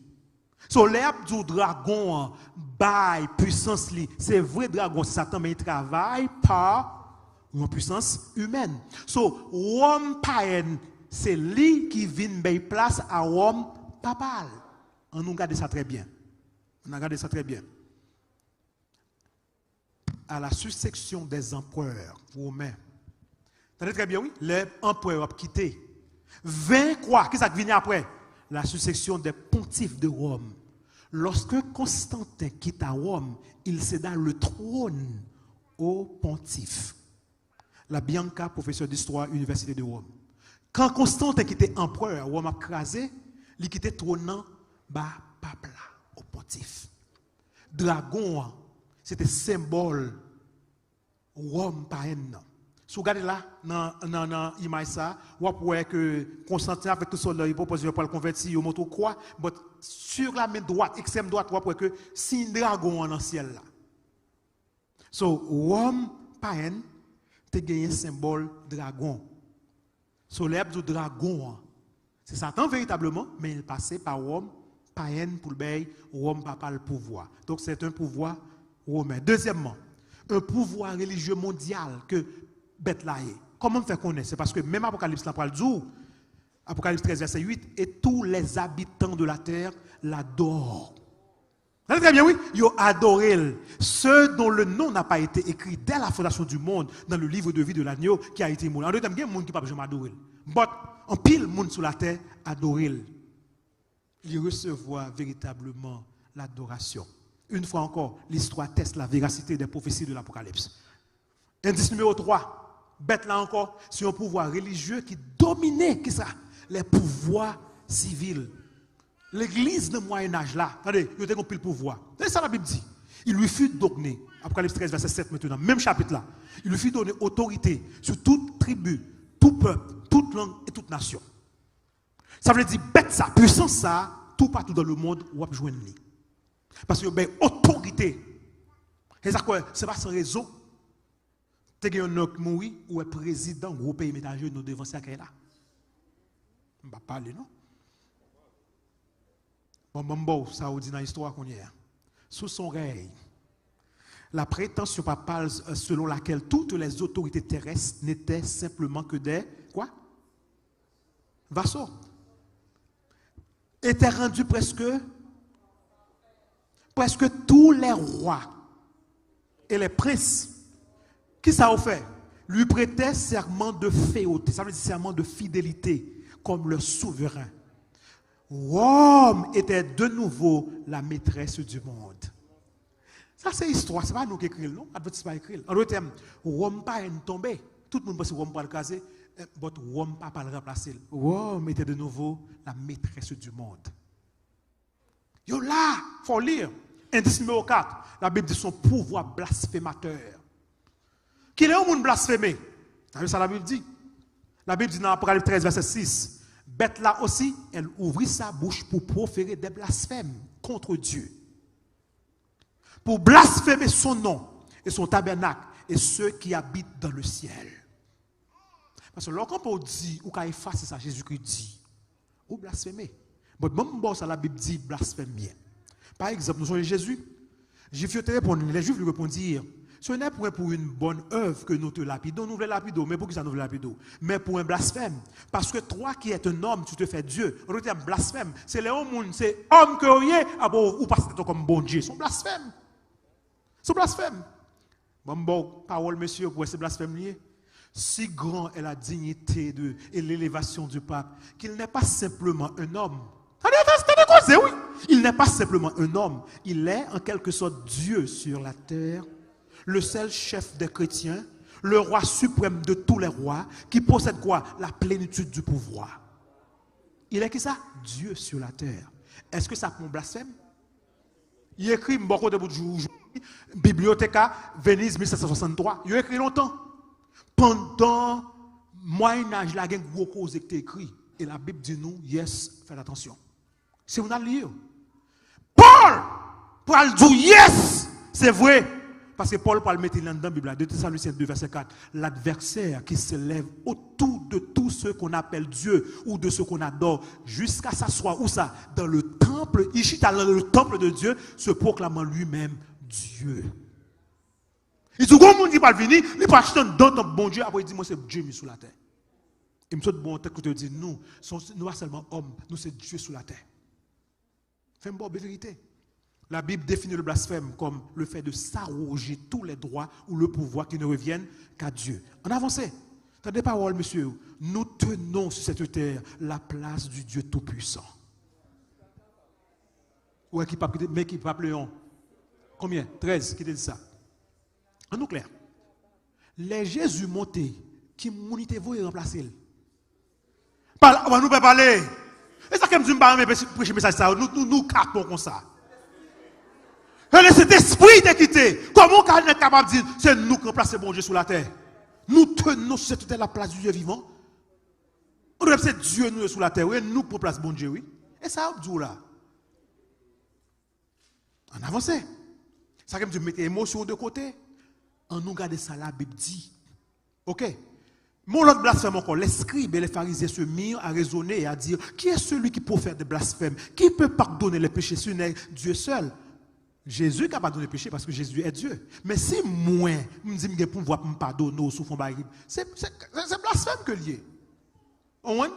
So, lè y ap di w dragon an bay pwisans li, se vre dragon se Satan, men li travay pa yon pwisans imèn. So, Wòm payèn, se li ki vin bay plas a Wòm papal. Ann nou gade sa trè byen. Ann nou gade sa trè byen. À la succession des empereurs romains. Tande trè byen, wi. Lè anperè yo ap kite. Ven kwa, ki sa k vini apre? la succession des pontifes de Rome. Lorsque Constantin quitta Rome, il céda le trône au pontife. La Bianca, professeur d'histoire, Université de Rome. Kan Konstanten ki te anperè Wòm ap kraze, li kite twòn nan ba pap la, o pontif. Dragon an, se te senbòl Wòm payèn nan. Si w gade la, nan, nan, nan imaj sa, w ap wè ke Konstanten avèk tout sòlda yo pwopoze yo pral konvèti, yo montre w kwa, but sur la men dwat, ekstrèm dwat, w ap wè ke siy dragon an nan syèl la. So, Wòm payèn te genyen senbòl dragon. So, lè y ap di w dragon an, se Satan veritableman, men l pase pa Wòm payèn pou l bay Wòm papa l pouvwa. Donk, se yon pouvwa women. Dezyèmman, yon pouvwa relijye mondyal ke bèt la ye. Kòman m fè konnen? Se paske menm Apokalips la pral di w, Apokalips trèz, vèsè uit, et tous les habitants de la terre l'adorent. Tande trè byen, wi. Yo adore l. Ceux dont le nom n'a pas été écrit dès la fondation du monde dans le livre de vie de l'agneau qui a été immolé. An dòt tèm, gen moun ki p ap janm adore l. But, anpil moun sou latè adore l. Li resevwa veritableman ladorasyon. Une fois encore, l'histoire teste la véracité des prophéties de l'Apocalypse. Endis nimewo twa, bèt la ankò, se yon pouvwa relijye ki domine, kisa? Les pouvoirs civils. Legliz nan Mwayen Aj la, tande, yo te gen pil pouvwa. Tande sa Labib di. Il lui fut donné, Apocalypse treize, verset sept maintenant, menm chapit la. Il lui fut donné autorité sur toute tribu, tout peuple, toute langue et toute nation. Sa vle di, bèt sa, pwisans sa, toupatou dans le monde, w ap jwenn li. Paske yo bay otorite. Se sa k fè, se pa san rezon. Te gen yon nonm ki mouri, ou wè prezidan gwo peyi met ajenou devan sèkèy la. M p ap pale, non. Bon, ban m ba w sa ou di nan istwa kounye a. Sous son règne, la prétention papale, euh, selon laquelle toutes les autorités terrestres n'étaient simplement que des, quoi? Vassaux. Étaient rendus presque, presque tous les rois et les princes. Kisa yo fè? Lui prêtaient serment de feauté, sa vle di serment de fidélité, comme leur souverain. Rome était de nouveau la maîtresse du monde. Sa se istwa, se pa nou ki ekri l, non. Advantis pa ekri l. An dòt tèm, Wòm payèn tonbe. Tout moun panse Wòm pral kraze, eh, but Wòm pa pral ranplase l. Rome était de nouveau la maîtresse du monde. Yo la, fò w li. Endis nimewo kat, Labib di se yon pouvwa blasfematè. Kilè yon moun blasfeme? Tande sa Labib di. Labib di nan Apocalypse treize, verset six, bête-là aussi, elle ouvrit sa bouche pour proférer des blasphèmes contre Dieu, pour blasphémer son nom et son tabernacle et ceux qui habitent dans le ciel. Paske lè w kanpe w di, ou ka efase sa Jezikri di, ou blasfeme. But ban m ba w sa Labib di blasfèm ye. Pa egzanp, nou sonje Jezi? Jwif yo te reponn li, les Juifs lui répondirent, ce n'est point pour une bonne œuvre que nous te lapidons, nou vle lapide w, men poukisa nou vle lapide w? Mais pour un blasphème, parce que toi qui es un homme, tu te fais Dieu. An dòt tèm, blasfèm, se lè yon moun, se òm ke w ye, apre ou, ou pase tèt ou kòm Bondye. Se yon blasfèm. Se yon blasfèm. Ban m ba w pawòl mesye yo pou wè se blasfèm li ye. Si grand est la dignité de, et l'élévation du pape, qu'il n'est pas simplement un homme. Tande, tande, tande koze, wi. Il n'est pas simplement un homme. Il est en quelque sorte Dieu sur la terre, le seul chef des chrétiens, le roi suprême de tous les rois, qui possède quoi? La plénitude du pouvoir. Il est qui ça? Dieu sur la terre. Est-ce que ça pa yon blasfèm? Li ekri, m bò kote bout jou, jou, Biblioteca Venise mil sèt san swasanntwa. Yo ekri lontan. Pandan Mwayen Aj la, gen gwo koze ki te ekri. E Labib di nou, yes, fè atansyon. Si w al li yo. Pòl pral di w, yes, se vre. Paske Pòl pral mete li anndan Bib la. De Thessaloniciens deux, verset quatre. L'adversaire qui se lève autour de tout ce qu'on appelle Dieu ou de ce qu'on adore, jusqu'à s'asseoir, où ça? Dans le temple, il chita dans le temple de Dieu, se proclamant lui-même Dieu. Li di, gon moun ki pral vini, li pral chita anndan tanp Bondye, apre li di, mwen se Dye mi sou latè. E m sot bon tèt kote yo di, nou, se, nou pa sèlman òm, nou se Dye sou latè. Fè m ba w byen verite. La Bible définit le blasphème comme le fait de s'arroger tous les droits ou le pouvoir qui ne reviennent qu'à Dieu. Ann avanse. Tande pawòl, mesye yo. Nous tenons sur cette terre la place du Dieu Tout-Puissant. Ou wè ki pap kite, men ki pap Leyon. Konbyen? Trèz ki te di sa. An nou klè. Lè Jezi monte, ki moun li te voye ranplase l? Pale, ann nou pè pale. E sa ke m di m pa renmen preche, preche mesaj sa yo. Nou, nou, nou kapon konsa. E le Sentespri te kite. Kòman w ka nèg kapab di se nou k ranplase Bondye sou latè? Nou te nou se tout la plas di Dye vivan. Nou se Dye nou ye sou latè, wi, nou pran plas Bondye, wi. E sa yo ap di w la. Ann avanse. Sa ke m di, mete emosyon de kote. Ann nou gade sa Labib di. Ok. Men yon lòt blasfèm ankò. Les scribes et les pharisiens se mirent à raisonner et à dire, qui est celui qui profère des blasphèmes? Qui peut pardonner les péchés si n'est Dieu seul? Jezi ka padone peche paske Jezi è Dye. Men si mwen, m di m gen pouvwa pou m padone w si w fè yon bagay, se, se, se, se blasfèm ke l ye. Ou konprann?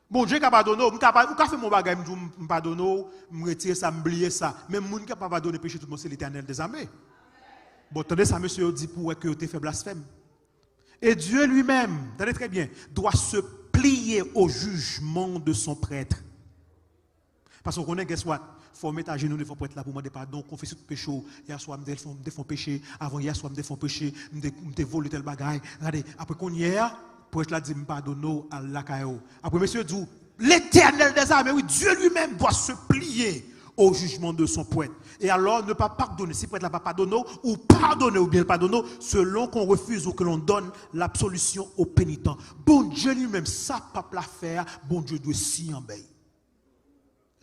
Bondye ka padone w, m ka pa, ou ka fè m yon bagay, m di w m, m padone w, m retire sa, m bliye sa. Men moun ki ka pa padone peche tout moun, se Letènèl dèzame. Bon, tande sa mesye yo di pou wè ke yo te fè blasfèm. Et Dieu lui-même, tande très bien, doit se plier au jugement de son prêtre. Paske w konnen, guess what? Fò w met ajenou devan prèt la pou mande padon, konfese tout peche w. Yè swa m te fè, m te fè yon peche, avan yè swa m te fè yon peche, m te, m te vòlè tèl bagay. Gade, apre kounye a, prèt la di m padone w, al lakay ou. Apre mesye di w, Letènèl dèzame, wi, Dieu lui-même doit se plier au jugement de son prêtre. Et alors, ne pas pardonner. Si prèt la pa padone w, ou padone oubyen l padone w, selon qu'on refuse ou que l'on donne l'absolution au pénitent. Bondye li menm, sa pap la fè a, Bondye dwe siyen anbèy.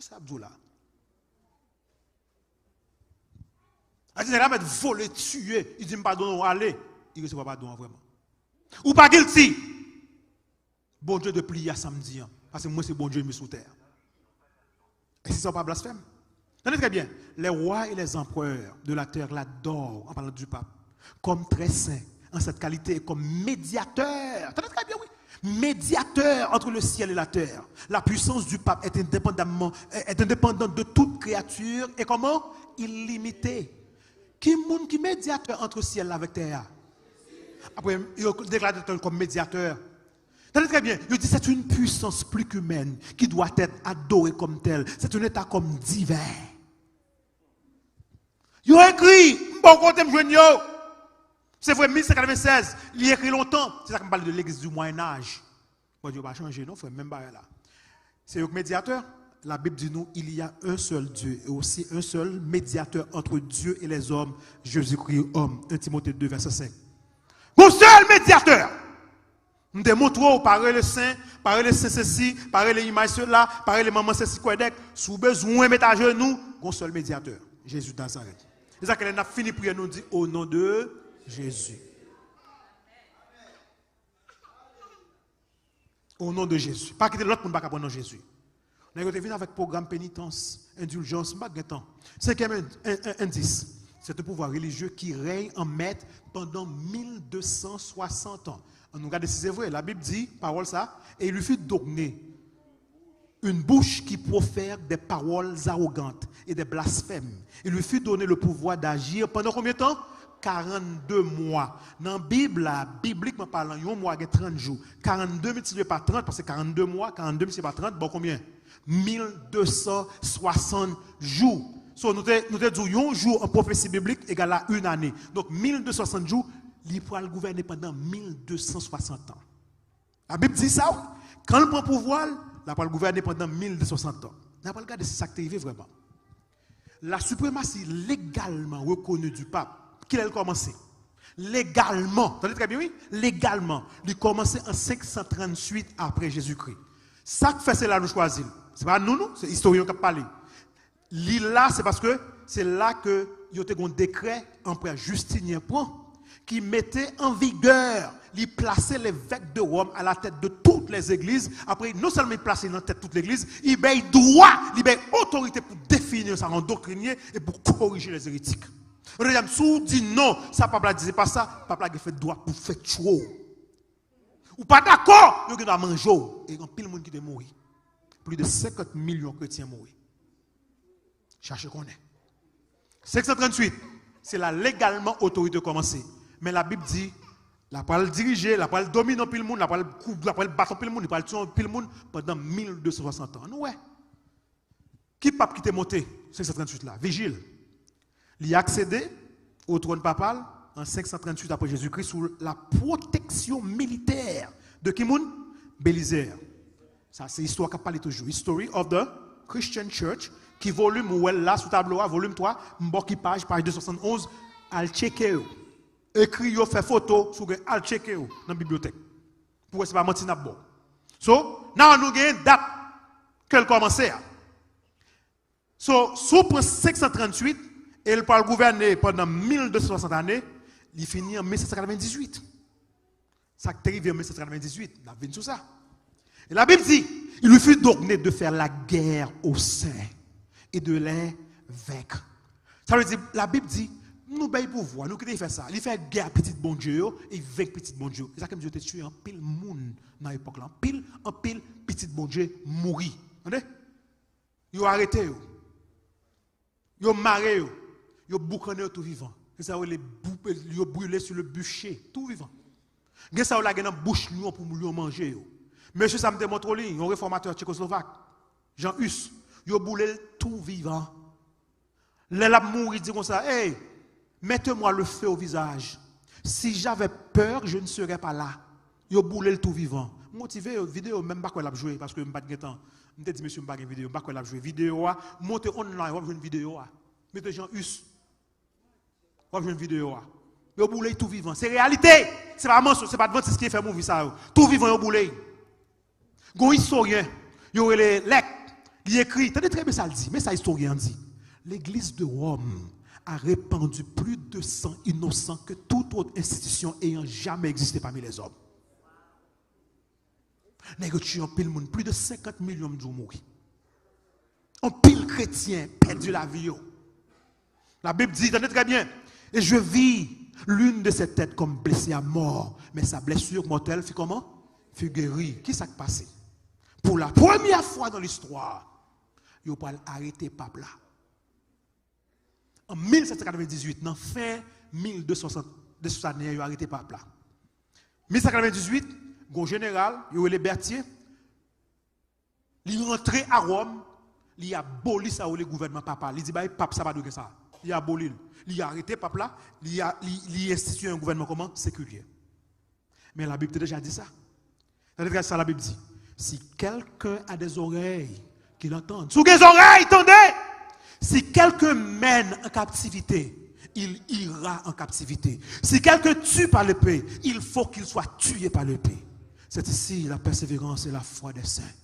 Sa ap di w la. A di nèg la mèt vole, tiye, li di m padone w, ale. Li resevwa padon an vrèman. Ou pa guilty. Bondye dwe pliye a sa m di an. Paske mwen se Bondye m ye sou tè a. E si sa w pa blasfèm? Tande très bien. Les rois et les empereurs de la terre l'adorent, en parlant du pape, comme très saint, en cette qualité et comme médiateur. Tande très bien, wi. Médiateur entre le ciel et la terre. La puissance du pape est indépendamment, est indépendante de toute créature et comment? Illimitée. Ki moun ki medyatè ant syèl la avèk tè a? Apre, yo deklare tèt yo kòm medyatè. Tande très bien, yo di c'est une puissance plus qu'humaine qui doit être adorée comme telle. C'est un état comme divin. Yo ekri, m bò kote m jwenn yo. Se vre, mil senk san katrevennsèz, li ekri lontan. Se sa k m pale de legliz di Mwayen Aj. Bondye pa chanje, non, frè, menm bagay la. Se yo k medyatè. Labib di nou, il y a un seul Dieu et aussi un seul médiateur entre Dieu et les hommes, Jésus-Christ homme. Un Timothée deux, verset cinq. Gon sèl medyatè. M te montre w, pa rele sen, pa rele sen sesi, pa rele imaj sela, pa rele manman sesi kwèdèk. Si w bezwen met ajenou, gon sèl medyatè, Jezi Nazarèt. E sa ke lè n ap fini priyè, nou di, au nom de Jésus. Au nom de Jésus. Pa kite lòt moun pa ka pran non Jezi. Nèg yo te vin avèk pwogram penitans, endiljans, m pa t gen tan. Senkyèm en-, en-, en-, endis, c'est un pouvoir religieux qui règne en maître pendant mil deux cent soixante ans. Ann nou gade si se vre. Labib di, pawòl sa, et il lui fut donné une bouche qui profère des paroles arrogantes et des blasphèmes. Il lui fut donné le pouvoir d'agir pendant combien de temps? Karannde mwa. Nan Bib la, biblikman palan, yon mwa gen trant jou. Karannde miltipliye pa trant, paske karannde mwa, karannde miltipliye pa trant, ba w konbyen? Mil de san swasant jou. So, nou te, nou te di w yon jou an pwofesi biblik egal a une année. Donk, mil de san swasant jou, li pral gouvène pandan mil de san swasant an. Labib di sa, wi. Kan l pran pouvwa l, l apral gouvène pandan mil de san swasant an. N apral gade si sa k te rive vrèman. La suprématie légalement reconnue du pape, kilè l kòmanse? Legalman, tande trè byen, wi, legalman, li kòmanse an senk san tranntuit apre Jezikri. Sa k fè se la nou chwazi l. Se pa nou, non, se istoryen yo k ap pale. Li la, se paske se la ke yo te gon dekrè anperè Justinyen pran, ki mete an vigè, li plase levèk de Wòm a la tèt de tout lèzegliz. Apre, non sèlman li plase nan tèt tout legliz, li bay dwa, li bay otorite pou defini sa yon doktrin ye e pou korije lèzeretik. Lòt di, si w di non, sa pap la di se pa sa, pap la gen fè dwa pou fè tchwo. Ou pa dakò, yo gen dwa manje w. E anpil moun ki te mouri. Plis de senkant milyon kretyen mouri. Chache konnen. Senk san tranntuit, se la legalman otorite kòmanse. Men Labib di, l apral dirije, l apral domine anpil moun, l apral kou-, l apral bat anpil moun, li pral tiye anpil moun pandan mil de san swasant an. Nou wè. Ki pap ki te monte senk san tranntuit la? Vijil. Li aksede o twòn papal an senk san tranntuit apre Jezikri sou la pwoteksyon militè de ki moun? Belizè. Sa se istwa k ap pale toujou. History of the Christian Church, ki volim ou wè l la sou tablo a, volim twa, m ba w ki paj, paj de san swasannonz, al tcheke yo. Ekri yo, fè foto, si w gen, al tcheke yo nan bibliyotèk. Pou wè se pa manti n ap ba w. So, now nou gen dat ke l kòmanse a. So, si w pran senk san tranntuit, e l pral gouvène pandan mil de san swasant ane, li fini an mil senk san katrevendizuit. Sa k te rive an mil senk san katrevendizuit, n ap vin sou sa. E Labib di, il lui fut donné de faire la guerre aux saints et de les vaincre. Sa vle di, Labib di, nou bay pouvwa, nou kite li fè sa. Li fè gè a pitit Bondye yo, e venk pitit Bondye yo. E sa ke m di, yo te tiye anpil moun nan epòk la. Anpil, anpil pitit Bondye mouri. Tande? Yo arete yo. Yo mare yo. Yo boukannen yo tou vivan. Se sa yo rele bou-, yo brile sou le biche, tou vivan. Gen sa yo lage nan bouch lyon pou lyon manje yo. Mesye sa m te montre w li, yon refòmatè tchekoslovak, Jean Hus, yo boule l tou vivan. Lè l ap mouri, di konsa, hey, mettez-moi le feu au visage. Si j'avais peur, je ne serais pas là. Yo boule l tou vivan. M motive yo, videyo, men m pa kwè l ap jwe, paske m pa t gen tan. M te di mesye m pa gen videyo, m pa kwè l ap jwe. Videyo a, monte online, w ap jwenn videyo a. Mete Jean Hus. W ap jwenn videyo a. Yo boule l tou vivan. Se reyalite! Se pa mansonj, se pa advantis ki fè movie sa yo. Tou vivan yo boule l. Gon istoryen, yo rele Lek, li ekri, tande trè byen sa l di, men sa istoryen an di. L'église de Rome a répandu plus de sang innocent que toute autre institution ayant jamais existé parmi les hommes. Nèg yo tiye anpil moun, plis de senkant milyon m di w mouri. Anpil kretyen pèdi lavi yo. Labib di, tande trè byen, et je vis l'une de ces têtes comme blessée à mort, mais sa blessure mortelle fut comment? Fut guérie. Ki sa k pase? Pou la premyè fwa nan listwa, yo pral arete pap la. An mil sèt san katrevendizuit, nan fen mil de san swasant, de swasant ane a, yo arete pap la. Mil sèt san katrevendizuit, gon jeneral, yo rele Berthier, li rantre a Wòm, li aboli sa yo rele gouvènman papal. Li di, bay pap sa pa dwe gen sa. Li aboli l. Li arete pap la, li, a, li, li enstitiye yon gouvènman kòman? Sekilye. Men Labib te deja di sa. Tande sa Labib di. Si quelqu'un a des oreilles, qu'il entende. Si w gen zòrèy, tande! Si quelqu'un mène en captivité, il ira en captivité. Si quelqu'un tue par l'épée, il faut qu'il soit tué par l'épée. C'est ici la persévérance et la foi des saints.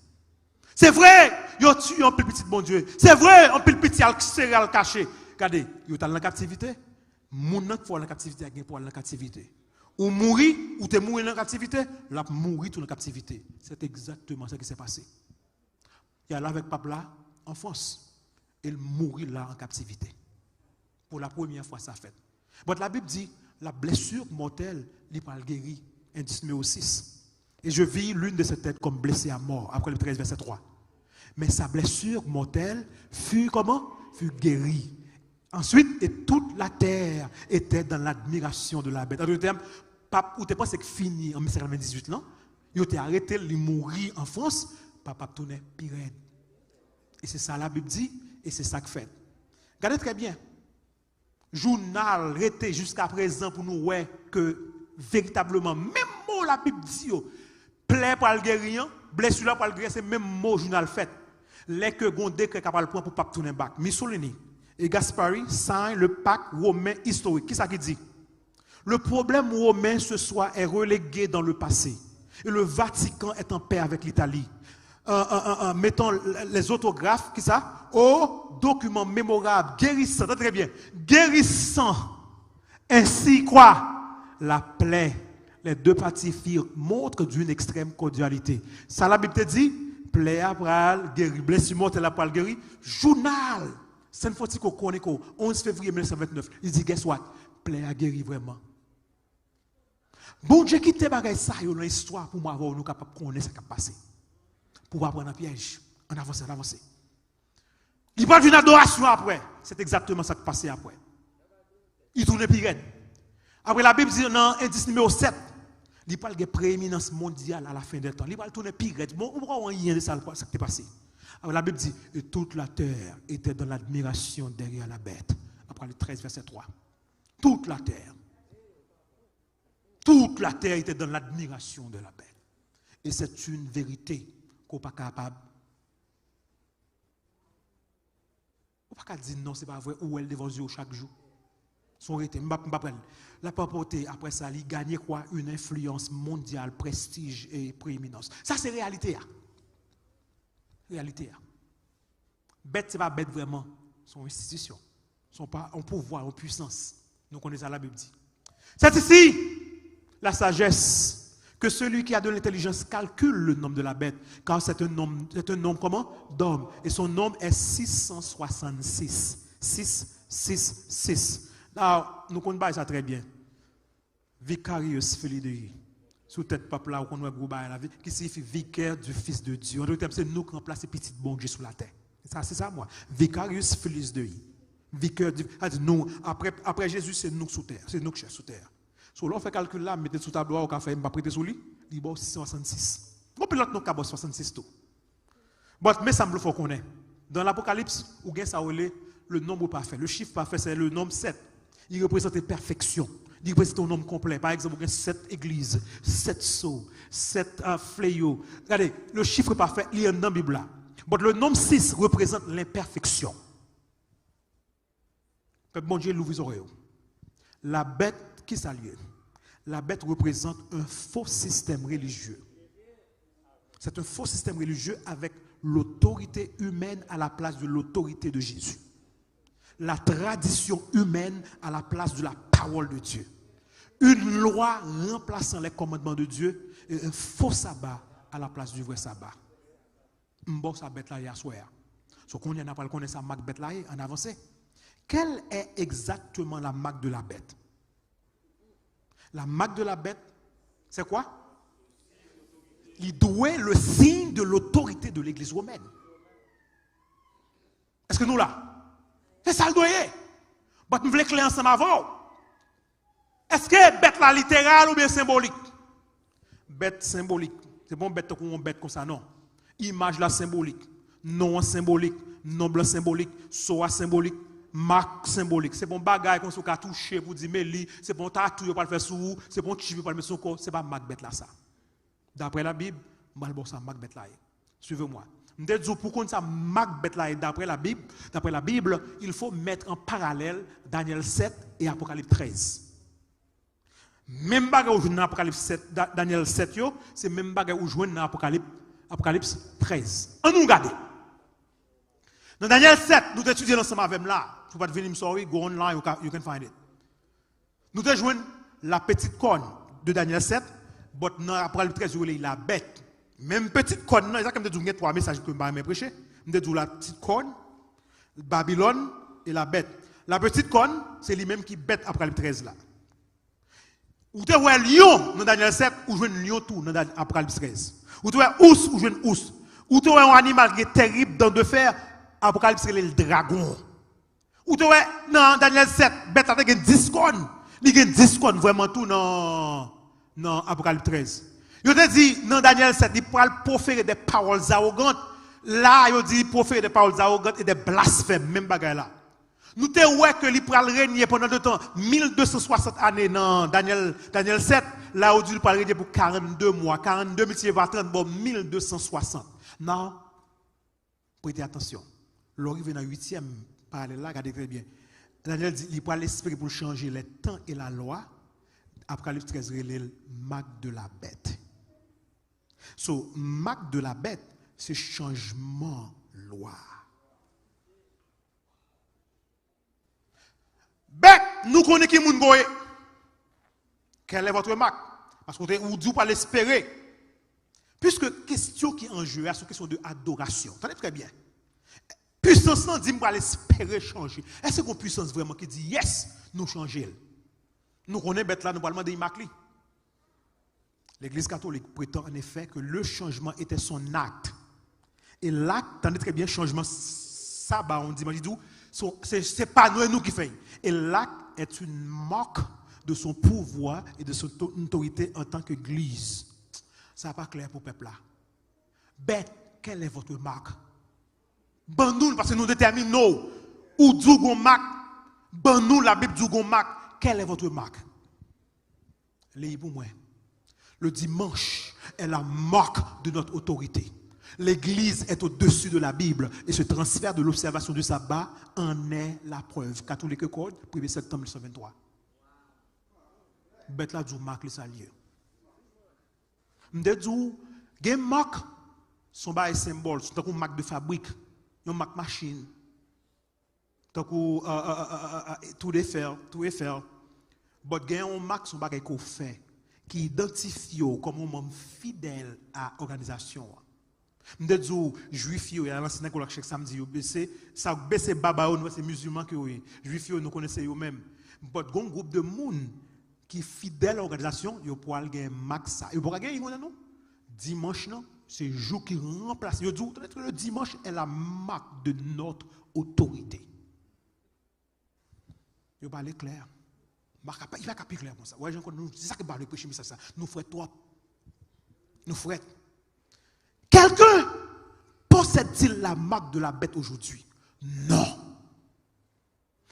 Se vre, yo tiye anpil pitit Bondye. Se vre, anpil pitit al sere al kache. Gade, yo t al nan kaptivite. Moun nan k fè w al nan kaptivite a gen pou al nan kaptivite. Ou mouri, ou te mouri nan kaptivite, l ap mouri tou nan kaptivite. Se egzakteman sa ki se pase. Li al avèk pap la an Frans, e l mouri la an kaptivite. Pou la premyè fwa sa fèt. But Labib di, la blessure mortelle, li pral geri. Endis nimewo sis. Et je vis l'une de ces têtes comme blessée à mort. Apocalypse treize, verset trois. Mais sa blessure mortelle fut comment? Fut guérie. Ensuite, et toute la terre était dans l'admiration de la bête. An dòt tèm, pap ou te panse k fini an mil sèt san katrevendizuit lan, yo te arete l, li mouri an Frans, pap ap tounen pi rèd. E se sa Labib di, e se sa k fèt. Gade trè byen. Jounal rete jiskaprezan pou nou wè ke veritableman, menm mo Labib di yo, plè pral geri an, blesi la pral geri an, se menm mo jounal fèt. Lè ke gon dekrè k ap al pran pou pap tounen bak. Mussolini e Gaspari sign le pacte romain historique. Kisa ki di? Le problème romain ce soir est relégué dans le passé et le Vatican est en paix avec l'Italie. Euh, euh, euh, euh, mettons les autographes, kisa? Aux documents mémorables, guérissants, tande trè byen, guérissants, ainsi quoi? La plaie. Les deux parties firent montre d'une extrême cordialité. Sa Labib te di, plè a pral geri, blesi mòtèl la pral geri. Jounal San Francisco Chronicle, onz fevriye mil nèf san vennèf, li di, guess what? Plè a geri vrèman. Bondye kite bagay sa yo nan istwa pou mwen avè w nou kapab konnen sa k ap pase. Pou w pa pran nan pyèj. Ann avanse, ann avanse. Li pral vin adorasyon apre. Se egzakteman sa k pase apre. Li tounen pi rèd. Apre Labib di nan endis nimewo sèt, li pral gen preeminans mondyal a la fen dè tan. Li pral tounen pi rèd. Bon, ou poko wè anyen de sa, sa k te pase. Alors la Bible dit, et toute la terre était dans l'admiration derrière la bête. Apocalypse treize, verset trois. Toute la terre. Toute la terre était dans l'admiration de la bête. Et c'est une vérité qu'on pas capable. Ou pa ka di non, se pa vre, ou wè l devan zye w chak jou. Son rete, m pa, m pa pral. L ap ranpòte, apre sa, li ganye kwa? Une influence mondiale, prestige et prééminence. Sa se reyalite a. Reyalite a. Bèt, se pa bèt vrèman. Se yon enstitisyon. Se yon pa, yon pouvwa, yon pwisans. Nou konnen sa Labib di. C'est ici la sagesse que celui qui a de l'intelligence calcule le nombre de la bête, car c'est un nombre, c'est un nombre comment? D'homme. Et son nombre est six cent soixante-six. Six, six, six. Now, nou konn bagay sa trè byen. Vicarius Filii Dei. Sou tèt pap la, ou konn wè gwo bagay la, ki siyifi vicaire du Fils de Dieu. An dòt tèm, se nou k ranplase pitit Bondye sou latè. Sa, se sa, mwen. Vicarius Filii Dei. Vicaire du, sa di nou, apre, apre Jezi, se nou k sou tè, se nou k chèf sou tè. So, lè w fè kalkil la, mete l sou tablo a, ou ka fè, m pa prete sou li, li ba w six cent soixante-six. Gon pil lòt non k ka ba w soixante-six tou. But, men sa m vle fè w konnen. Dans l'Apocalypse, ou gen sa w rele le nombre parfait. Le chiffre parfait, c'est le nombre sept. Li reprezante pèfeksyon. Li reprezante yon nonm konplè. Pa egzanp, ou gen sèt egliz, sèt so, sèt, euh, fleyo. Gade, le chiffre parfait, li anndan Bib la. But le nombre six représente l'imperfection. Pèp Bondye, louvri zòrèy ou. La bête, ki sa l ye? La bête représente un faux système religieux. C'est un faux système religieux avec l'autorité humaine à la place de l'autorité de Jésus. La tradition humaine à la place de la parole de Dieu. Une loi remplaçant les commandements de Dieu et un faux sabbat à la place du vrai sabbat. M ba w sa bèt la ye aswè a. So, kounye a n a pral konnen sa mak bèt la ye, ann avanse. Quelle est exactement la marque de la bête? La marque de la bête, c'est quoi? Li dwe le signe de l'autorité de l'Église romaine. Èske nou la? Se sa l dwe ye. But m vle klè ansanm avè w. Èske bèt la literal oubyen senbolik? Bèt senbolik. Se pa yon bèt tankou yon bèt konsa, non. Imaj la senbolik. Non an senbolik. Nonb lan senbolik. So a senbolik. Mak senbolik. Se pa yon bagay konsa ou ka touche pou di men li. Se pa yon tatou yo pral fè sou ou. Se pa yon chip yo pral met sou kò. Se pa mak bèt la sa. Daprè Labib, m pral ba w sa mak bèt la ye. Suivez-moi. M te di w pou konn sa mak bèt la ye daprè Labib, daprè Labib, il faut mettre en parallèle Daniel sept et Apocalypse treize. Menm bagay ou jwenn nan Apokalips sèt, Da-, Daniel sèt yo, se menm bagay ou jwenn nan Apokalips, Apokalips trèz. Ann nou gade. Nan Daniel sèt, nou te etidye l ansanm avè m la. Si w pa t vini, I'm sorry, go online, you can, you can find it. Nou te jwenn la petite corne de Daniel sept, but nan Apokalips trèz, yo rele l la bête. Menm petite corne nan, e sa k fè m te di w gen twa mesaj ke m pa renmen preche. M te di w la petite corne, Babilòn e la bête. La petite corne, se li menm ki bèt Apokalips trèz la. Ou te wè lyon nan Daniel sept, ou jwenn lyon tou nan Dan-, Apokalips trèz. Ou te wè ous, ou jwenn ous. Ou te wè yon animal ki gen tèrib, dan de fè, Apokalips rele l dragon. Ou te wè nan Daniel sept, bèt la te gen dis kòn. Li gen dis kòn vrèman tou nan, nan Apokalips trèz. Yo te di nan Daniel sept, li pral proférer des paroles arrogantes. La, yo di li proférer des paroles arrogantes et des blasphèmes, menm bagay la. Nou te wè ke li pral renye pandan de tan, mil de san swasant ane nan Daniel, Daniel sept. La, yo di li pral renye pou karannde mwa. Karannde miltipliye pa trant ba w mil de san swasant. Now, prete atansyon. Lè w rive nan uityèm paralèl la, gade trè byen. Daniel di li pral espere pou l chanje les temps et la loi. Apokalips trèz rele l marque de la bête. So, marque de la bête, se chanjman lwa. Bèt, nou konnen ki moun ke w ye. Quelle est votre marque? Paske ou te, ou di w pral espere. Puiske kestyon ki an je a, se yon kestyon de adorasyon. Tande trè byen. Pwisans lan di m pral espere chanje. Èske gon pwisans vrèman ki di, yes, nou chanje l? Nou konnen bèt la, nou pral mande y mak li. L'église catholique prétend en effet que le changement était son acte. Et l'acte, tande trè byen, chanjman saba yon dimanch, li di w, se, se, se pa nou, e nou ki fè l. Et l'acte est une marque de son pouvoir et de son to-, autorité en tant qu'église. Sa pa klè pou pèp la. Bèt, quelle est votre marque? Ban nou l, paske nou detèmine w. Ou di w gon mak, ban nou Labib di w gon mak. Quelle est votre marque? Li pou mwen. Le dimanche est la marque de notre autorité. L'Église est au-dessus de la Bible et ce transfert de l'observation du sabbat en est la preuve. Catholic Accord, premier septembre mille neuf cent vingt-trois. Bèt la di w mak li sa l ye. M te di w, gen mak, se yon bagay senbòl, se tankou mak de fabrik, yon mak machin, tankou euh, euh, euh, euh, euh, Tour Eiffel, Tour Eiffel. But gen yon mak, se yon bagay ke w fè, ki idantifye w kòm yon manm fidèl a òganizasyon an. M te di w, Jwif yo, y al nan sinagòg chak samdi, yo bese, sa bese baba yo, nou wè se mizilman ke yo ye. Jwif yo, nou konnen se yo menm. But gon gwoup de moun ki fidèl a òganizasyon, yo pral gen mak sa. Yo pral gen yon nan nou. Dimanch nan, se jou ki ranplase. Yo di w, tande, le dimanche est la marque de notre autorité. Yo pale klè. Li pa ka pi klè konsa. Wè, jan nou, se sa ki ba nou preche mesaj sa. Nou frèt twòp. Nou frèt. Quelqu'un possède-t-il la marque de la bête aujourd'hui? Non.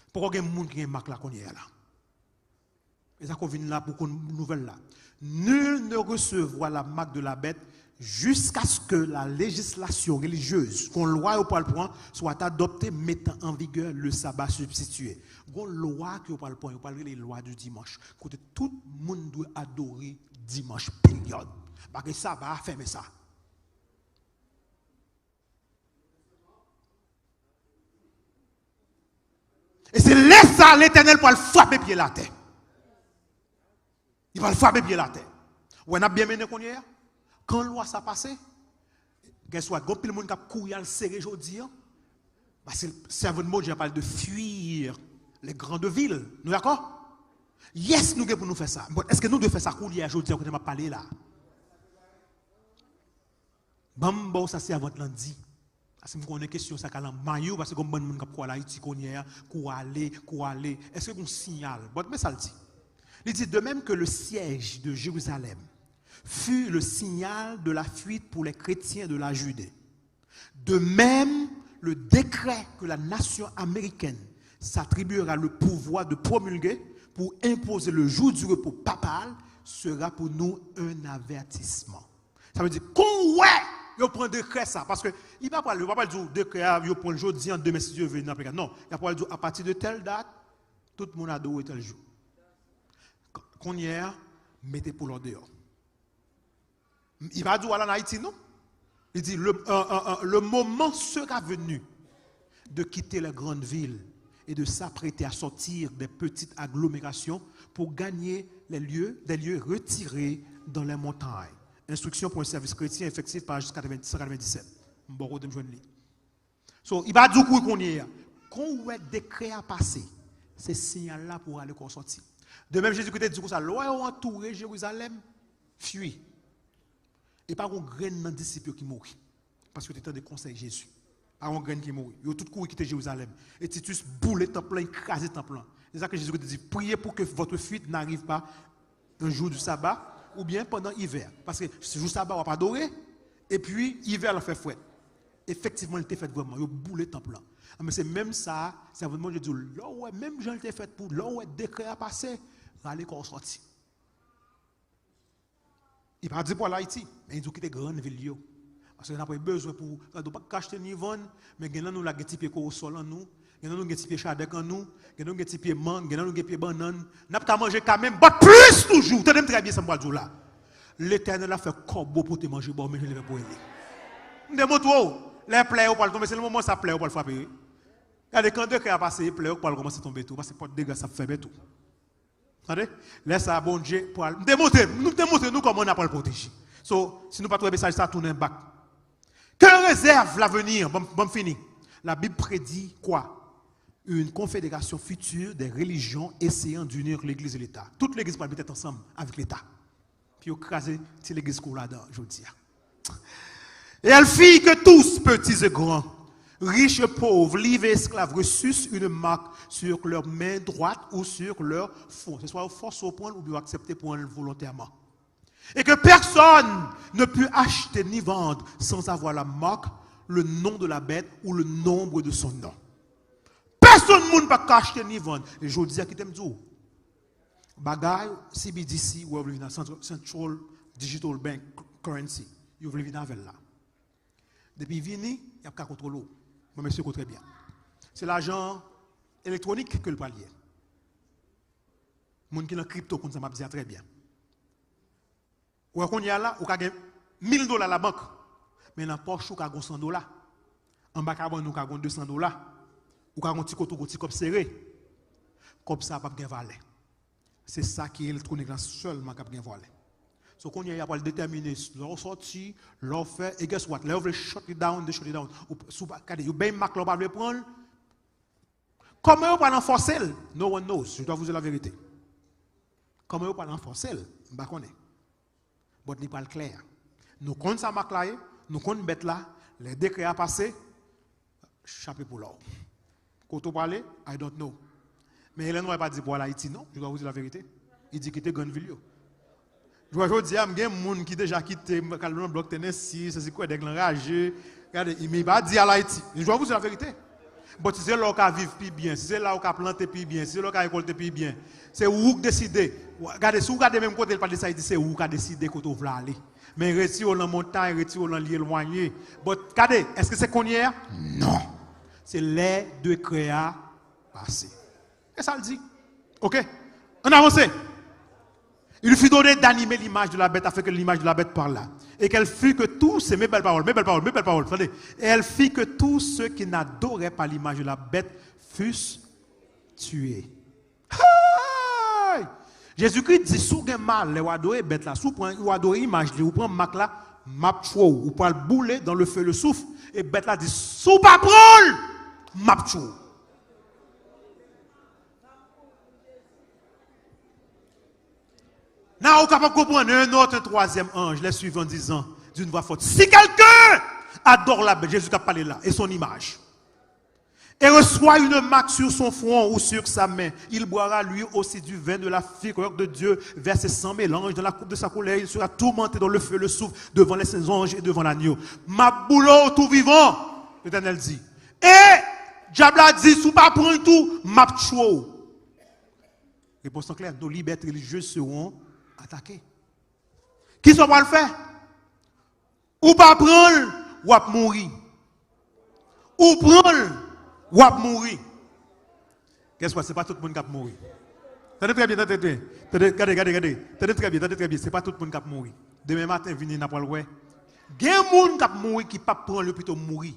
Poko gen moun ki gen mak la kounye a la. E sa k vin la pou konn nouvèl la. Nul ne recevra la marque de la bête jusqu'à ce que la législation religieuse, gon lwa yo pral pran, soit adoptée mettant en vigueur le sabbat substitué. Gon lwa ke yo pral pran, yo pral rele lwa du dimanche. Kote tout moun dwe adore dimanch, peryòd. Paske saba a fèmen sa. E se lè sa a Letènèl pral frape pye l atè. Li pral frape pye l atè. Ou wè n ap byen mennen kounye a? Kan lwa sa pase, guess what? Gon pil moun k ap kouri al sere jodi a. Paske sèvant Bondye a pale de fuir les grandes villes. Nou dakò? Yes, nou gen pou nou fè sa. But èske nou dwe fè sa kounye a, jodi a, kote m ap pale la? Ban m ba w sa sèvant lan di. Paske m konnen kesyon sa ka lan may ou, paske gon bann moun k ap kwè al Ayiti kounye a, kou ale, kou ale. Èske gon siyal? But men sa l di. Li di, de même que le siège de Jérusalem fut le signal de la fuite pour les chrétiens de la Judée, de même, le décret que la nation américaine s'attribuera le pouvoir de promulguer pour imposer le jour du repos papal sera pour nous un avertissement. Sa vle di, kon w wè yo pran dekrè sa, paske li pa pral, yo pa pral di w dekrè a, yo pran l jodi an, demen, si Dye vle, nan aplikasyon. Non, y ap pral di w, apati de tèl dat, tout moun adore tèl jou. K-, kounye a, mete poul ou deyò. Li pa di w al ann Ayiti, non. Li di, le, euh, euh, euh, le moment sera venu de quitter les grandes villes et de s'apprêter à sortir des petites agglomérations pour gagner les lieux, des lieux retirés dans les montagnes. Instruction pour un service chrétien, effectif, page quatre-vingts, cent quatre-vingt-dix-sept. M bò kote m jwenn li. So, li pa di w kouri kounye a. Kon w wè dekrè a pase, se siyal la pou w ale kò w sòti. De menm, Jezi Kris te di konsa, lè w wè yo antoure Jerizalèm, fui. E pa gon grenn nan disip yo ki mouri. Paske yo te tande konsèy Jezi. Pa gon grenn ki mouri. Yo tout kouri kite Jerizalèm. E Titus boule tanp lan, li kraze tanp lan. Se sa ke Jezi te di, priez pour que votre fuite n'arrive pas un jour du sabbat, oubyen pandan ivè. Paske jou saba w ap adore, epi ivè lan fè frèt. Efektivman, li te fèt vrèman. Yo boule tanp lan. Men se menm sa, sèvant Bondye di w, lè w wè, menm jan li te fèt pou, lè w wè dekrè a pase, rale kò w sòti. Li pa di pou al Ayiti, men li di w kite grann vil yo. Paske n ap bezwen pou, gade, ou pa ka achte ni vann, men gen nan nou la gen ti pye kowosòl an nou, gen nan nou gen ti pye chadèk an nou, gen nan nou gen ti pye mang, gen nan nou gen pye bannann. N ap ka manje kanmenm, but plis toujou, tande m trè byen sa m pral di w la. Letènèl ap fè kòbo pote manje ba w, men jan li fè pou rele. M te montre w, lè plè yo pral tonbe, se nan moman sa plè yo pral frape, wi. Gade, kan dekrè a pase, plè yo pral kòmanse tonbe tou, paske pòt degras ap fèmen tou. Tande? Lè sa a, Bondye pral, m te montre, nou te montre nou kòman n ap pral pwoteje. So, si nou pa t wè mesaj sa, tounen bak. Que réserve l'avenir? Ban m, ban m fini. La Bible prédit quoi? Une confédération future des religions essayant d'unir l'Église et l'État. Tout legliz pral met tèt ansanm avèk Leta. Pou yo kraze ti legliz ke w ladan jodi a. Et elle fit que tous, petits et grands, riches et pauvres, libres et esclaves, reçussent une marque sur leur main droite ou sur leur front. Se swa yo fòse w pran l oubyen w aksepte pran l volontèman. Et que personne ne put acheter ni vendre sans avoir la marque le nom de la bête ou le nombre de son nom. Pèsonn moun pa ka achte ni vann. E jodi a, kite m di w, bagay C B D C, ou vle vin a Central, Central Digital Bank Currency, yo vle vin avè l la. Depi vini, y ap ka kontwole w. Mwen, mesye, ko trè byen. Se lajan elektwonik ke l pral ye. Moun ki nan kripto konn sa m ap di a trè byen. Ou wè kounye a la, ou ka gen mil dola labank, men nan pòch ou ka gon san dola. Anba kabann ou ka gon de san dola. Ou ka gon ti kote ou gon ti kòb sere. Kòb sa p ap gen valè. Se sa ki elektwonik la sèlman k ap gen valè. So kounye a, y ap pral detèmine lè w sòti, lè w fè, e guess what? Lè yo vle shut it down, they shut it down. Ou, si w pa, gade, yo bay mak la, ou pa vle pran l. Kòman yo pral anfòse l? No one knows. Je dois vous dire la vérité. Kòman yo pral anfòse l? M pa konnen. But li pral klè. Nou konn sa mak la ye, nou konn bèt la, lè dekrè a pase, chape pou lò. Kote w prale, I don't know. Men Ellen White pa di pou al Ayiti non, je dois vous dire la vérité. Li di kite grann vil yo. Jwè jodi a, m gen moun ki deja kite, m kal nan blòk Tennessee, se si kwè nèg lan raje. Gade, men li pa di al Ayiti. Je dois vous dire la vérité. But si se la w ka viv pi byen, si se la w ka plante pi byen, si se la w ka rekòlte pi byen, se ou k deside. Gade, si w gade menm kote l pa deside, se ou ka deside kote w vle ale. Men retire w nan montay, retire w nan lye lwanye. But gade, èske se kounye a? Non. Se lè dekrè a pase. E sa l di. Ok? Ann avanse. Il lui fut donné d'animer l'image de la bête afin que l'image de la bête parlât. Et qu'elle fît que tous ces, men bèl pawòl, men bèl pawòl, men bèl pawòl, tande. Et elle fit que tous ceux qui n'adoraient pas l'image de la bête fussent tués. Hey! Jezikri di, si w gen malè, w adore bèt la, si w pran, w adore imaj li, ou pran mak la, m ap tchwe w. Ou pral boule dans le feu, le soufre. E bèt la di, si w pa pran l, m ap tchwe w. Nan, ou kapab konprann, un autre, un troisième ange les suivit en disant d'une voix forte, si quelqu'un adore la bête, Jezi k ap pale la, et son image, et reçoit une marque sur son front ou sur sa main, il boira lui aussi du vin de la fureur de Dieu, versé sans mélange dans la coupe de sa colère, il sera tourmenté dans le feu, le soufre, devant les saints anges et devant l'agneau. M ap boule w tou vivan, Letènèl di. E dyab la di, si w pa pran l tou, m ap tchwe w. Réponse en clair, nos libertés religieuses seront attaquées. Kisa w pral fè? Ou pa pran l, w ap mouri. Ou pran l, w ap mouri. Guess what? Se pa tout moun k ap mouri. Tande trè byen, tande trè byen. Tande, gade, gade, gade. Tande trè byen, tande trè byen. Se pa tout moun k ap mouri. Demen maten, vini, n a pral wè. Gen moun k ap mouri ki p ap pran l, yo pito mouri.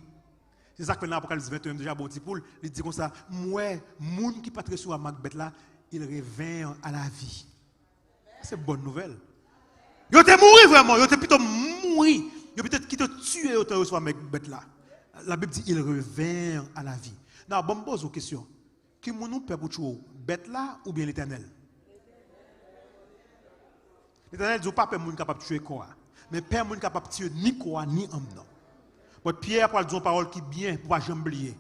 Se sa k fè nan Apocalypse vingt et un, m deja ba w ti poul, li di konsa, m wè moun ki pa t resevwa mak bèt la, il revint à la vie. Se bòn nouvèl. Yo te mouri vrèman, yo te pito mouri. Yo pito kite tiye yo te resevwa mak bèt la. Labib di, il revint à la vie. Nan, bon, m poze w kesyon. Ki moun ou pè pou tchwe w? Bèt la oubyen Letènèl? Letènèl di, ou pa pè moun kapab tchwe kò a, men pè moun kapab tiye ni kò a, ni anm nan. But Pyè pral di yon pawòl ki byen pou pa janm bliye.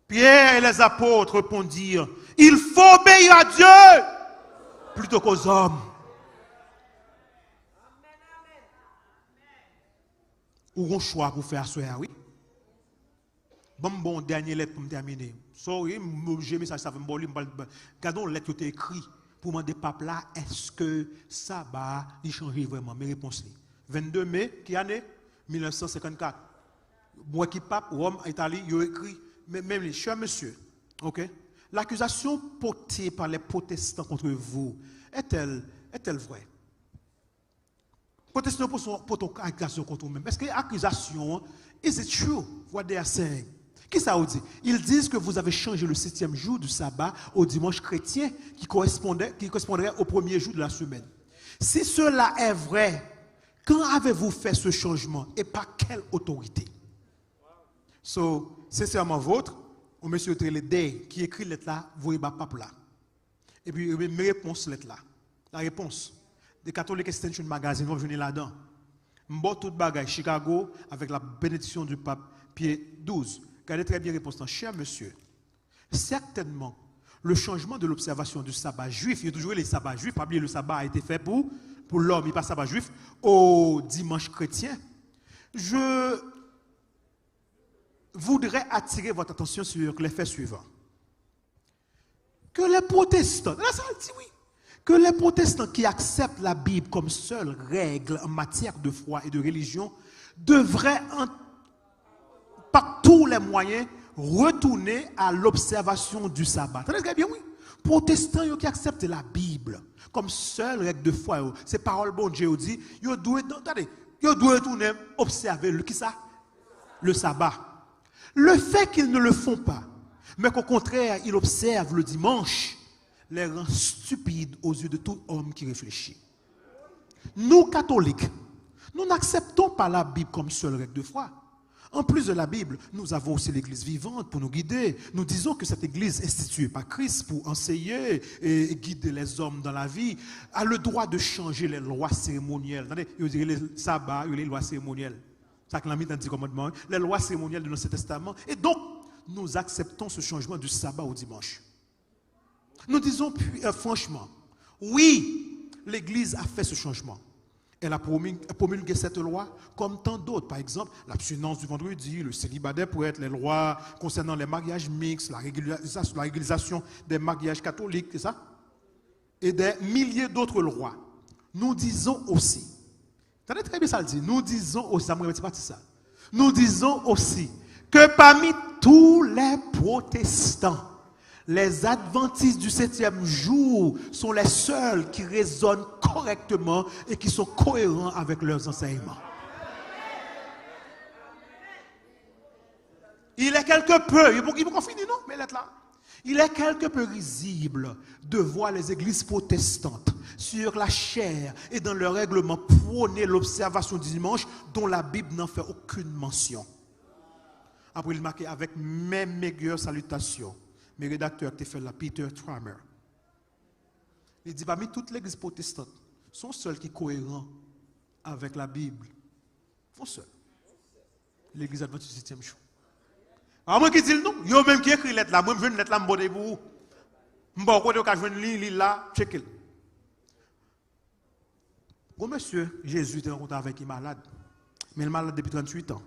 Pierre et les apôtres répondirent, il faut obéir à Dieu plutôt qu'aux hommes. Ou gon chwa pou fè aswè a, wi. Ban m ba w yon dènye lèt pou m tèmine. Sorry, m oblije mesaj sa fè m ba w li, m pral, gade yon lèt yo te ekri pou mande pap la, èske saba a li chanje vrèman? Men repons li. Vennde me, ki ane? Mil nèf san senkannkat. M wè ki pap, Wòm, Itali, yo ekri, men, men li, cher monsieur, ok, l'accusation portée par les protestants contre vous est-elle, est-elle vraie? Pwotestan yo pote, pote yon akizasyon kont ou menm. Èske akizasyon an, is it true what they are saying? Kisa yo di? Ils disent que vous avez changé le septième jour du sabbat au dimanche chrétien qui correspondait, qui correspondrait au premier jour de la semaine. Si cela est vrai, quand avez-vous fait ce changement et par quelle autorité? So, sincèrement vôtre, yon mesye yo te rele Day, ki ekri lèt la, voye ba pap la. Epi, epi, men repons lèt la. La réponse. The Catholic Extension Magazine, w ap jwenn li ladan. M ba w tout bagay, Chicago, avec la bénédiction du pape Piye douz. Gade trè byen repons lan. Cher monsieur, certainement, le changement de l'observation du sabbat juif, yo toujou rele sabbat juif, pa bliye le sabbat a été fait pour, pour l'homme, li pa sabbat juif, au dimanche chrétien. Je, voudrais attirer votre attention sur les faits suivants. Que les protestants, là ça le dit oui, que les protestants qui acceptent la Bible comme seule règle en matière de foi et de religion devraient en, par tous les moyens retourner à l'observation du sabbat. Tande trè byen, wi. Pwotestan yo ki aksepte la Bib kòm sèl règ de fwa yo, se pawòl Bondye yo di, yo dwe, tande, yo dwe retounen obsève le, kisa? Le sabbat. Le fait qu'ils ne le font pas, mais qu'au contraire, ils observent le dimanche, les rend stupides aux yeux de tout homme qui réfléchit. Nous, catholiques, nous n'acceptons pas la Bible comme seule règle de foi. En plus de la Bible, nous avons aussi l'Église vivante pour nous guider. Nous disons que cette Église instituée par Christ pour enseigner et guider les hommes dans la vie a le droit de changer les lois cérémonielles. Tande, yo di le sabbat, yo le lwa seremonyèl. Sa ki nan mitan di kòmandman, les lois cérémonielles de l'Ancien Testament. Et donc, nous acceptons ce changement du sabbat au dimanche. Nous disons puis, euh, franchement, oui, l'Église a fait ce changement. Elle a promu-, promulgué cette loi, comme tant d'autres, par exemple, l'abstinence du vendredi, le célibat des prêtres, les lois concernant les mariages mixtes, la régulisa-, la régularisation des mariages catholiques, c'est ça? Et des milliers d'autres lois. Nous disons aussi, tande trè byen sa l di, nous disons aussi, sa mwen renmen ti pati sa. Nous disons aussi que parmi tous les protestants, les adventistes du septième jour sont les seuls qui raisonnent correctement et qui sont cohérents avec leurs enseignements. Il est quelque peu, li poko fini non, men lèt la. Il est quelque peu risible de voir les églises protestantes, sur la chair et dans leur règlement, prôner l'observation du dimanche dont la Bible n'en fait aucune mention. Apre li make avec mes meilleures salutations, men redaktè a ki te fè l la, Peter Trammer. Li di, pami tout legliz pwotestan, se yon sèl ki koeran avèk la Bib. Yon sèl. Legliz Advantis Setyèm Jou. A mwen ki di l non. Yo menm ki ekri lèt la. Mwen m jwenn lèt la, m pote pou ou. M ba w kote w ka jwenn li, li la, tcheke l. Gon mesye Jezi te rankontre avèk ki malad. Men l malad depi tranntuit an.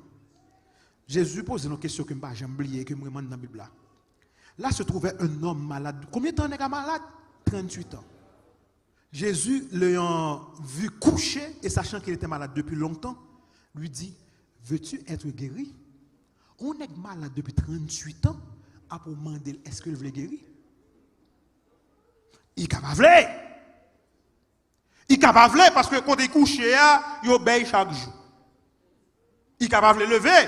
Jezi poze l yon kesyon ke m pa janm bliye, ke m remèt nan Bib la. Là se trouvait un homme malade. Konbyen tan nèg la malad? Tranntuit an. Jésus, l'ayant vu couché et sachant qu'il était malade depuis longtemps, lui dit, veux-tu être guéri? Yon nèg malad depi tranntuit an, apre w mande l, èske l vle geri? Li ka pa vle! Li ka pa vle, paske kote l kouche a, yo bay chak jou. Li ka pa vle leve.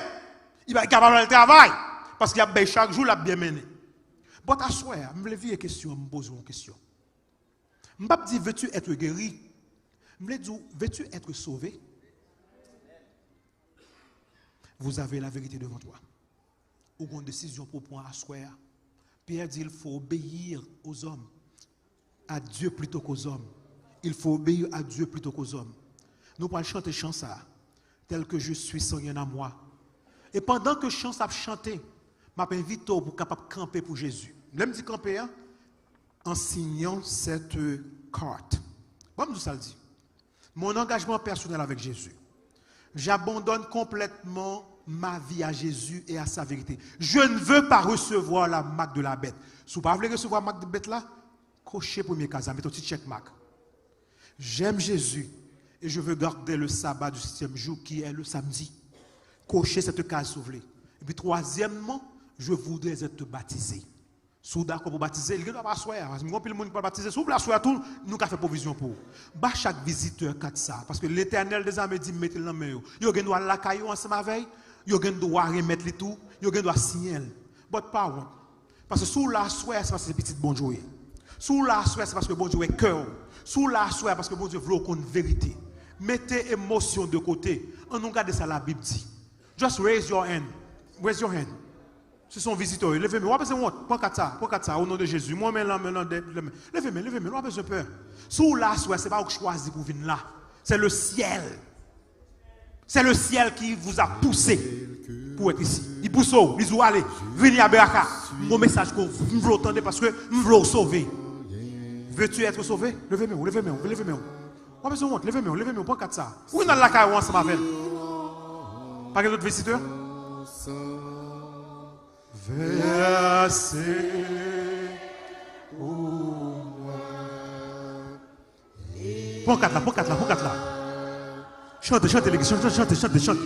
Li pa, li ka pa vle al travay. Paske y ap bay chak jou, l ap byen mennen. But aswè a, m vle vire kesyon an, m poze w yon kesyon. M p ap di, veux-tu être guéri? M vle di w, veux-tu être sauvé? Vous avez la vérité devant toi. Ou gon desizyon pou w pran aswè a. Pyè di, il faut obéir aux hommes, à Dieu plutôt qu'aux hommes. Il faut obéir à Dieu plutôt qu'aux hommes. Nou pral chante chan sa a. Tel que je suis, sans rien à moi. E pandan ke chan sa ap chante, m ap envite w pou w kapab kanpe pou Jezi. Lè m di kanpe a, en signant cette carte. Bon, m di w sa l di. Mon engagement personnel avec Jésus. J'abandonne complètement ma vie à Jésus et à sa vérité. Je ne veux pas recevoir la marque de la bête. Si w pa vle resevwa mak bèt la, koche premye kaz la, mete yon ti check mark. J'aime Jésus et je veux garder le sabbat du septième jour qui est le samedi. Koche cette case si w vle. Epi twazyèmman, je voudrais être baptisé. Si w dakò pou batize, li gen dwa pa aswè a, paske m gen anpil moun ki pral batize. Si w vle aswè a tou, nou ka fè pwovizyon pou ou. Ba chak vizitè kat sa a, paske Letènèl dezame di m mete l nan men yo. Yo gen dwa al lakay yo ansanm avè l, yo gen dwa remèt li tou, yo gen dwa siyen l. But pa wont. Paske si w la aswè a, se paske se pitit Bondye w ye. Si w la aswè a, se paske Bondye wè kè w. Si w la aswè a, paske Bondye vle w konn verite. Mete emosyon de kote. Ann nou gade sa Labib di. Just raise your hand. Raise your hand. Si se yon vizitè w ye, leve men. W pa bezwen wont. Pran kat sa. Pran kat sa. O non de Jezi. Mwen men lan, men lan, de, de, leve men, leve men. W pa bezwen pè. Si w la aswè a, se pa ou k chwazi pou w vin la. C'est le ciel. C'est le ciel qui vous a poussé pour être ici. Li pouse w, li di w ale, vini a Beraka. M gon mesaj ke m vle w tande paske m vle w sove. Veux-tu être sauvé? Leve men w, leve men w, leve men w. W pa bezwen wont, leve men w, leve men w, pran kat sa. Ou vin al lakay ou ansanm avè l. Pa gen lòt vizitè? Vèse pou mwen. Pran kat la, pran kat la, pran kat la. Chante, chante, legliz, chante, chante, chante, chante.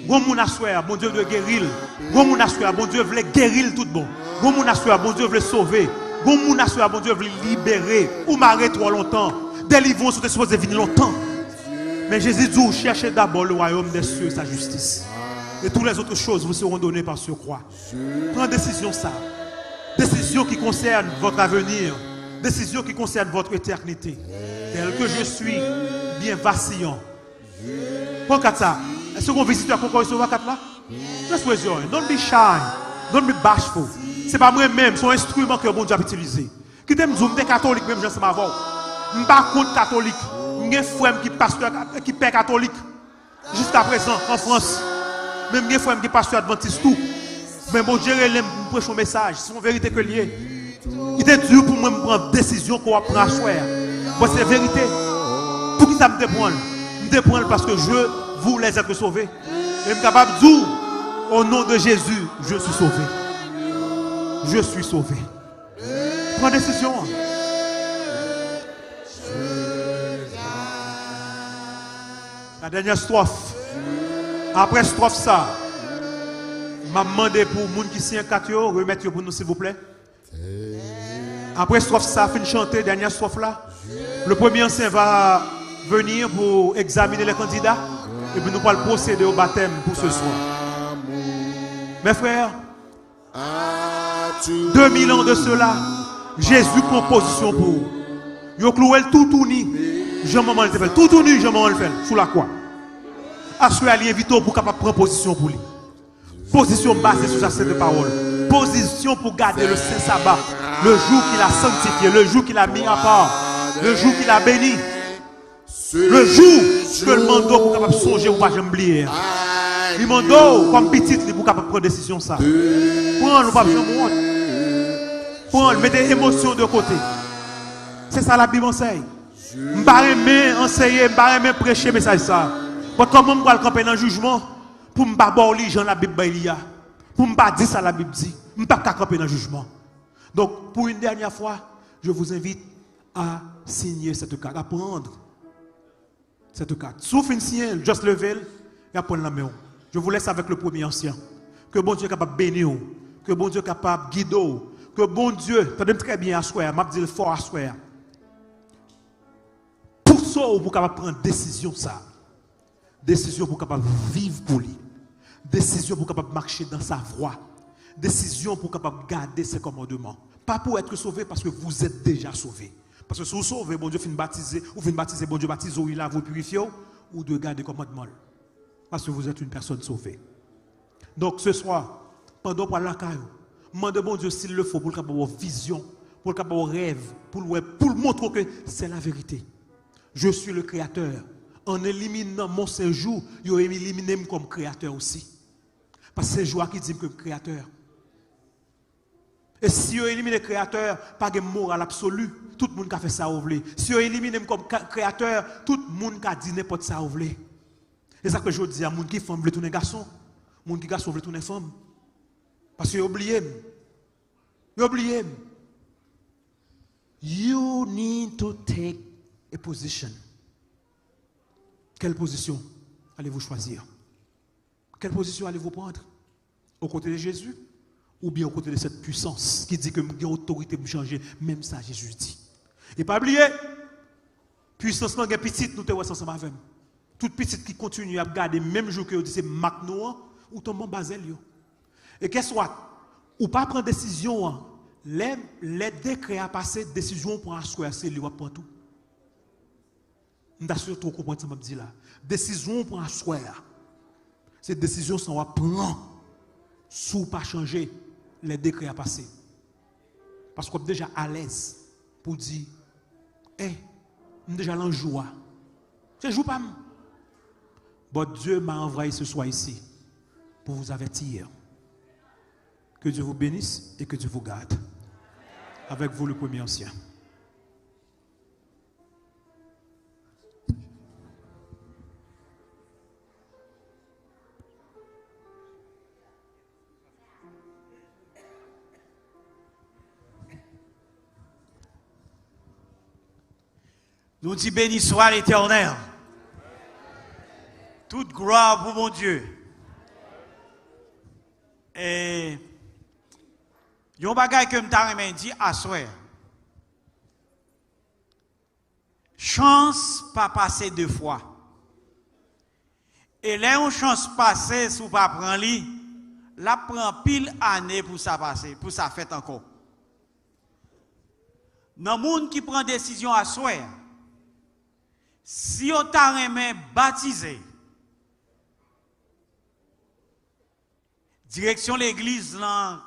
Gon moun aswè a, Bondye vle geri l. Gon moun aswè a, Bondye vle geri l tout bon. Gon moun aswè a, Bondye vle sove. Gon moun aswè a, Bondye vle libere. Ou mare twò lontan. Delivrans ou te sipoze vini lontan. Men Jezi di w, cherchez d'abord le royaume des cieux et sa justice. Et toutes les autres choses vous seront données par surcroît. Pran desizyon sa. Desizyon ki konsène votre avenir. Desizyon ki konsène votre éternité. Tel que je suis, bien vacillant. Pran kat sa. Èske gon vizitè k poko resevwa kat la? Just raise your hand. Don't be shy. Don't be bashful. Se pa mwen menm, se yon enstriman ke Bondye ap itilize. Kite m di w, m te katolik menm jan ansanm avè w. M pa kont katolik. M gen frè m ki pastè, ki pè katolik. Jiskaprezan, an Frans, menm gen frè m ki pastè advantis tou. Men Bondye rele m pou m preche yon mesaj. Se yon verite ke l ye. Li te di pou mwen m pran desizyon ke w ap pran aswè a. Bon, se verite. Poukisa m te pran l? M te pran l paske je veux les êtres sauvés. E m kapab di w, au nom de Jésus, je suis sauvé. Je suis sauvé. Pran desizyon an. La dènyè estròf. Apre estròf sa, m ap mande pou moun ki siyen kat yo, remèt yo pou nou, silvouplè. Apre estròf sa fin chante, dènyè estròf la, le premier ancien va venir pour examiner les candidats, epi nou pral pwosede au baptême pour ce soir. Mes frères, deux mille ans de cela, Jezi pran pozisyon pou ou. Yo klouwe l toutouni, jan manman l te fè l. Toutouni, jan manman l fè l, sou lakwa. Aswè a, li envite w pou w kapab pran pozisyon pou li. Pozisyon baze sou sa sent pawòl. Pozisyon pou gade le sen saba, le jou qu'il a sanctifié, le jou qu'il a mis à part, le jou qu'il a béni. Le jou ke l mande w pou kapab sonje, pou pa janm bliye a. Li mande w kòm pitit li pou kapab pran desizyon sa. Pran l, ou p ap janm wont. Pran l, mete emosyon de kote. Se sa Labib ansèy. M pa renmen anseye, m pa renmen preche mesaj sa. But kòman m pral kanpe nan jijman pou m pa ba w li jan Labib bay li a? Pou m pa di sa Labib di, m p ap ka kanpe nan jijman. Donc, pour une dernière fois, je vous invite à signer cette carte, à prendre cette carte. Si w fin siyen l, just leve l, y ap pran l nan men w. Je vous laisse avec le premier ancien. Ke Bondye kapab beni w. Ke Bondye kapab gide w. Ke Bondye, tande m trè byen aswè a, m ap di l fò aswè a. Pouse w pou w kapab pran desizyon sa. Desizyon pou w kapab viv pou li. Desizyon pou w kapab mache dans sa voie. Desizyon pou w kapab gade ses commandements. Pas pour être sauvé, parce que vous êtes déjà sauvé. Paske si w sove, Bondye fin batize, ou fin batize, Bondye batize w, li lave w, purifye w, ou dwe gade kòmandman l. Parce que vous êtes une personne sauvée. Donc, ce soir, pandan w pral lakay ou, mande Bondye, s'il le faut, pou l kapab ba w vizyon, pou l kapab ba w rèv, pou l wè, pou l montre w ke c'est la vérité. Je suis le créateur. En éliminant mon séjour, yo elimine m kòm kreyatè osi. Paske se jou a ki di m ke m kreyatè. E si yo elimine kreyatè, pa gen moral absoli. Tout moun ka fè sa yo vle. Si yo elimine m kòm ka- kreyatè, tout moun ka di nenpòt sa yo vle. E sa k fè jodi a, moun ki fanm vle tounen gason, moun ki gason vle tounen fanm. Paske yo bliye m. Yo bliye m. You need to take a position. Quelle position allez-vous choisir? Quelle position allez-vous prendre? Aux côtés de Jésus ou bien aux côtés de cette puissance qui dit que m gen otorite pou m chanje, menm sa Jezi di? E pa bliye, pwisans lan gen pitit, nou te wè sa ansanm avè m. Tout pitit ki kontinye ap gade menm jou ke yo di se mak nou an, ou tonbe anba zèl yo. E guess what? Ou pa pran desizyon an. Lè, lè dekrè a pase, desizyon ou pran aswè a, se li w ap pran tou. M ta swete w konprann sa m ap di la. Desizyon ou pran aswè a, se desizyon sa w ap pran si w pa chanje lè dekrè a pase. Paske w ap deja alèz pou w di, eh, m deja nan jou a. Se jou pa m. But Dieu m'a envoyé ce soir ici pour vous avertir. Que Dieu vous bénisse et que Dieu vous garde. Avec vous, le premier ancien. Nou di, béni soit l'Éternel. Tout glwa pou Bondye. E yon bagay ke m ta renmen di aswè. Chans pa pase de fwa. E lè yon chans pase, si w pa pran li, l ap pran anpil ane pou sa pase, pou sa fèt ankò. Nan moun ki pran desizyon aswè, si yo ta renmen batize, direksyon legliz lan